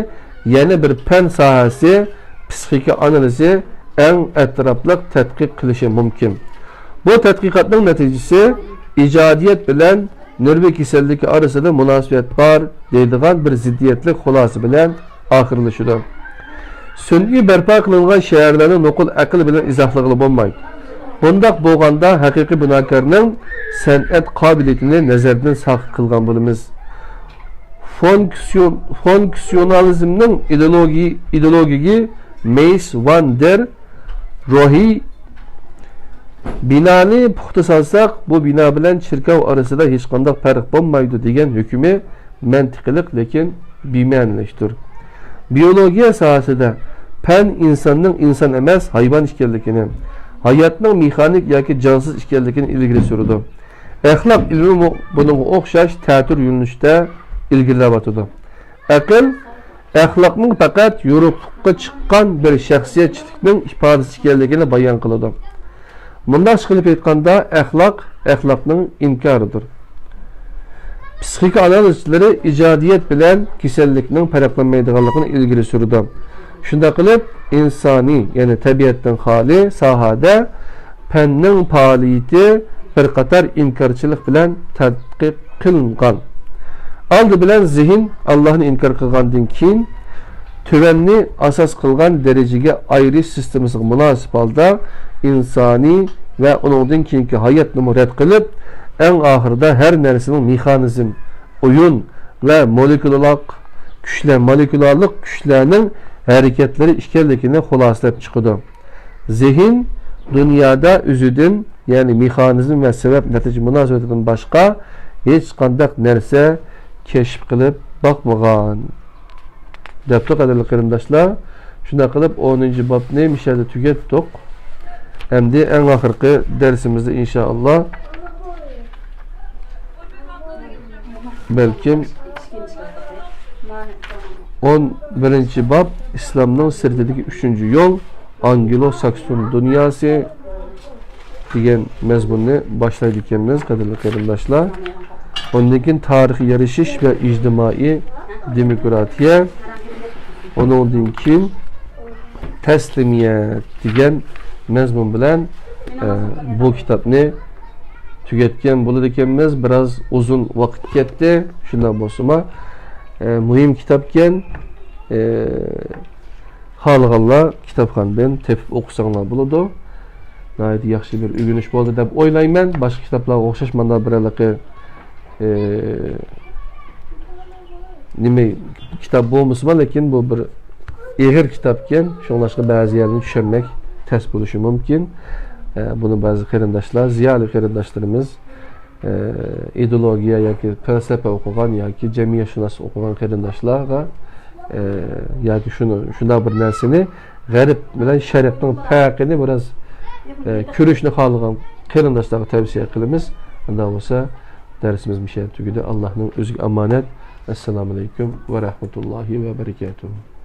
يەنە بىر پەن ساھەسى، پسىخىكا ئانالىزى ئەڭ ئەتراپلىق تەتقىق قىلىشى مۇمكىن. بۇ تەتقىقاتنىڭ نەتىجىسى ئىجادىيەت بىلەن نېرۋا كېسەللىكى ئارىسىدا مۇناسىۋەت بار دەيدىغان بىر زىددىيەتلىك خۇلاسە بىلەن ئاخىرلىشىدۇ. سۈنئىي بەرپا قىلىنغان شەھەرلەرنى نوقۇل ئەقىل بىلەن ئىزاھلىغىلى بولمايدۇ. بۇنداق بولغاندا ھەقىقىي بۇناكارنىڭ سەنئەت قابىلىيىتىنى نەزەردىن ساقىت قىلغان بولىمىز. فونكسىيون-، فونكسىيونالىزمنىڭ ئىدېئولوگىي-، ئىدېئولوگىگى مېيس ۋان دېر روھى، بىنانى پۇختا سالساق، بۇ بىنا بىلەن چېركاۋ ئارىسىدا ھېچقانداق پەرق بولمايدۇ، دېگەن ھۆكمى مەنتىقىلىق، لېكىن بىمەنىلىكتۇر. بىيولوگىيە ساھەسىدە پەن ئىنساننىڭ ئىنسان ئەمەس، ھايۋان ئىكەنلىكىنى، ھاياتنىڭ مېخانىك ياكى جانسىز ئىكەنلىكىنى ئىلگىرى سۈرىدۇ. ئەخلاق ئىلمىمۇ بۇنىڭغا ئوخشاش تەتۈر يۆنىلىشتە ئىلگىرىلەۋاتىدۇ. ئەقىل ئەخلاقنىڭ پەقەت يورۇقلۇققا چىققان بىر شەخسىيەتچىلىكنىڭ ئىپادىسى ئىكەنلىكىنى بايان قىلىدۇ. مۇنداقچە قىلىپ ئېيتقاندا، ئەخلاق ئەخلاقنىڭ ئىنكارىدۇر. پسىخىكا ئانالىزچىلىرى ئىجادىيەت بىلەن كېسەللىكنىڭ پەرقلەنمەيدىغانلىقىنى ئىلگىرى سۈرىدۇ. شۇنداق قىلىپ، ئىنسانىي، يەنى تەبىئەتتىن خالىي ساھەدە پەننىڭ پائالىيىتى بىر قاتار ئىنكارچىلىق بىلەن تەتقىق قىلىنغان. ئالدى بىلەن زېھىن ئاللاھنى ئىنكار قىلغاندىن كېيىن، تۆۋەننى ئاساس قىلغان دەرىجىگە ئايرىش سىستېمىسىغا مۇناسىپ ھالدا ئىنسانىي ۋە ئۇنىڭدىن كېيىنكى ھاياتنىمۇ رەت قىلىپ، ئەڭ ئاخىرىدا ھەر نەرسىنىڭ مېخانىزم، ئويۇن ۋە مولېكۇلالىق كۈچلەر، مولېكۇلالىق كۈچلەرنىڭ ھەرىكەتلىرى ئىكەنلىكىنى خۇلاسىلەپ چىقىدۇ. زېھىن دۇنيادا ئۆزىدىن، يەنى مېخانىزم ۋە سەۋەب نەتىجە مۇناسىۋىتىدىن باشقا ھېچقانداق نەرسە كەشىپ قىلىپ باقمىغان. دەپتۇ، قەدىرلىك قېرىنداشلار. شۇنداق قىلىپ، ئونىنچى بابنى مۇشۇ يەردە تۈگەتتۇق. ئەمدى ئەڭ ئاخىرقى دەرسىمىزدە ئىنشائاللا، بەلكىم، ئون بىرىنچى باب، ئىسلامنىڭ سىرتىدىكى ئۈچىنچى يول، ئانگلو-ساكسون دۇنياسى دېگەن مەزمۇننى باشلايدىكەنمىز، قەدىرلىك قېرىنداشلار. ئۇندىن كېيىن تارىخىي يارىشىش ۋە ئىجتىمائىي دېموكراتىيە. ئۇنىڭدىن كېيىن تەسلىمىيەت دېگەن مەزمۇن بىلەن، ئە، بۇ كىتابنى تۈگەتكەن بولىدىكەنمىز. بىراز ئۇزۇن ۋاقىت كەتتى. شۇنداق بولسىمۇ، ئە، مۇھىم كىتابكەن. ئە، خالىغانلار كىتابخانىدىن تېپىپ ئوقۇساڭلار بولىدۇ. ناھايىتى ياخشى بىر ئۆگىنىش بولدى دەپ ئويلايمەن. باشقا كىتابلارغا ئوخشاش مانا بىر ھېلىقى، ئى، نېمە، كىتاب بولمىسىمۇ، لېكىن بۇ بىر ئېغىر كىتابكەن، شۇڭلاشقا بەزى يەرلىرىنى چۈشەنمەك تەس بولۇشى مۇمكىن. ئە، بۇنى بەزى قېرىنداشلار، زىيالىي قېرىنداشلىرىمىز، ئە، ئىدېئولوگىيە ياكى پەلسەپە ئوقۇغان ياكى جەمئىيەتشۇناسلىق ئوقۇغان قېرىنداشلارغا، ئە، ياكى شۇنى، شۇنداق بىر نەرسىنى غەرب بىلەن شەرقنىڭ پەرقىنى بىراز، ئە، كۆرۈشنى خالىغان قېرىنداشلارغا تەۋسىيە قىلىمىز. ئۇنداق بولسا، دەرسىمىز مۇشۇ يەردە تۈگىدى. ئاللاھنىڭ ئۆزىگە ئامانەت. ئەسسالامۇ ئەلەيكۇم ۋە رەھمەتۇللاھى ۋە بەرىكاتۇھۇ.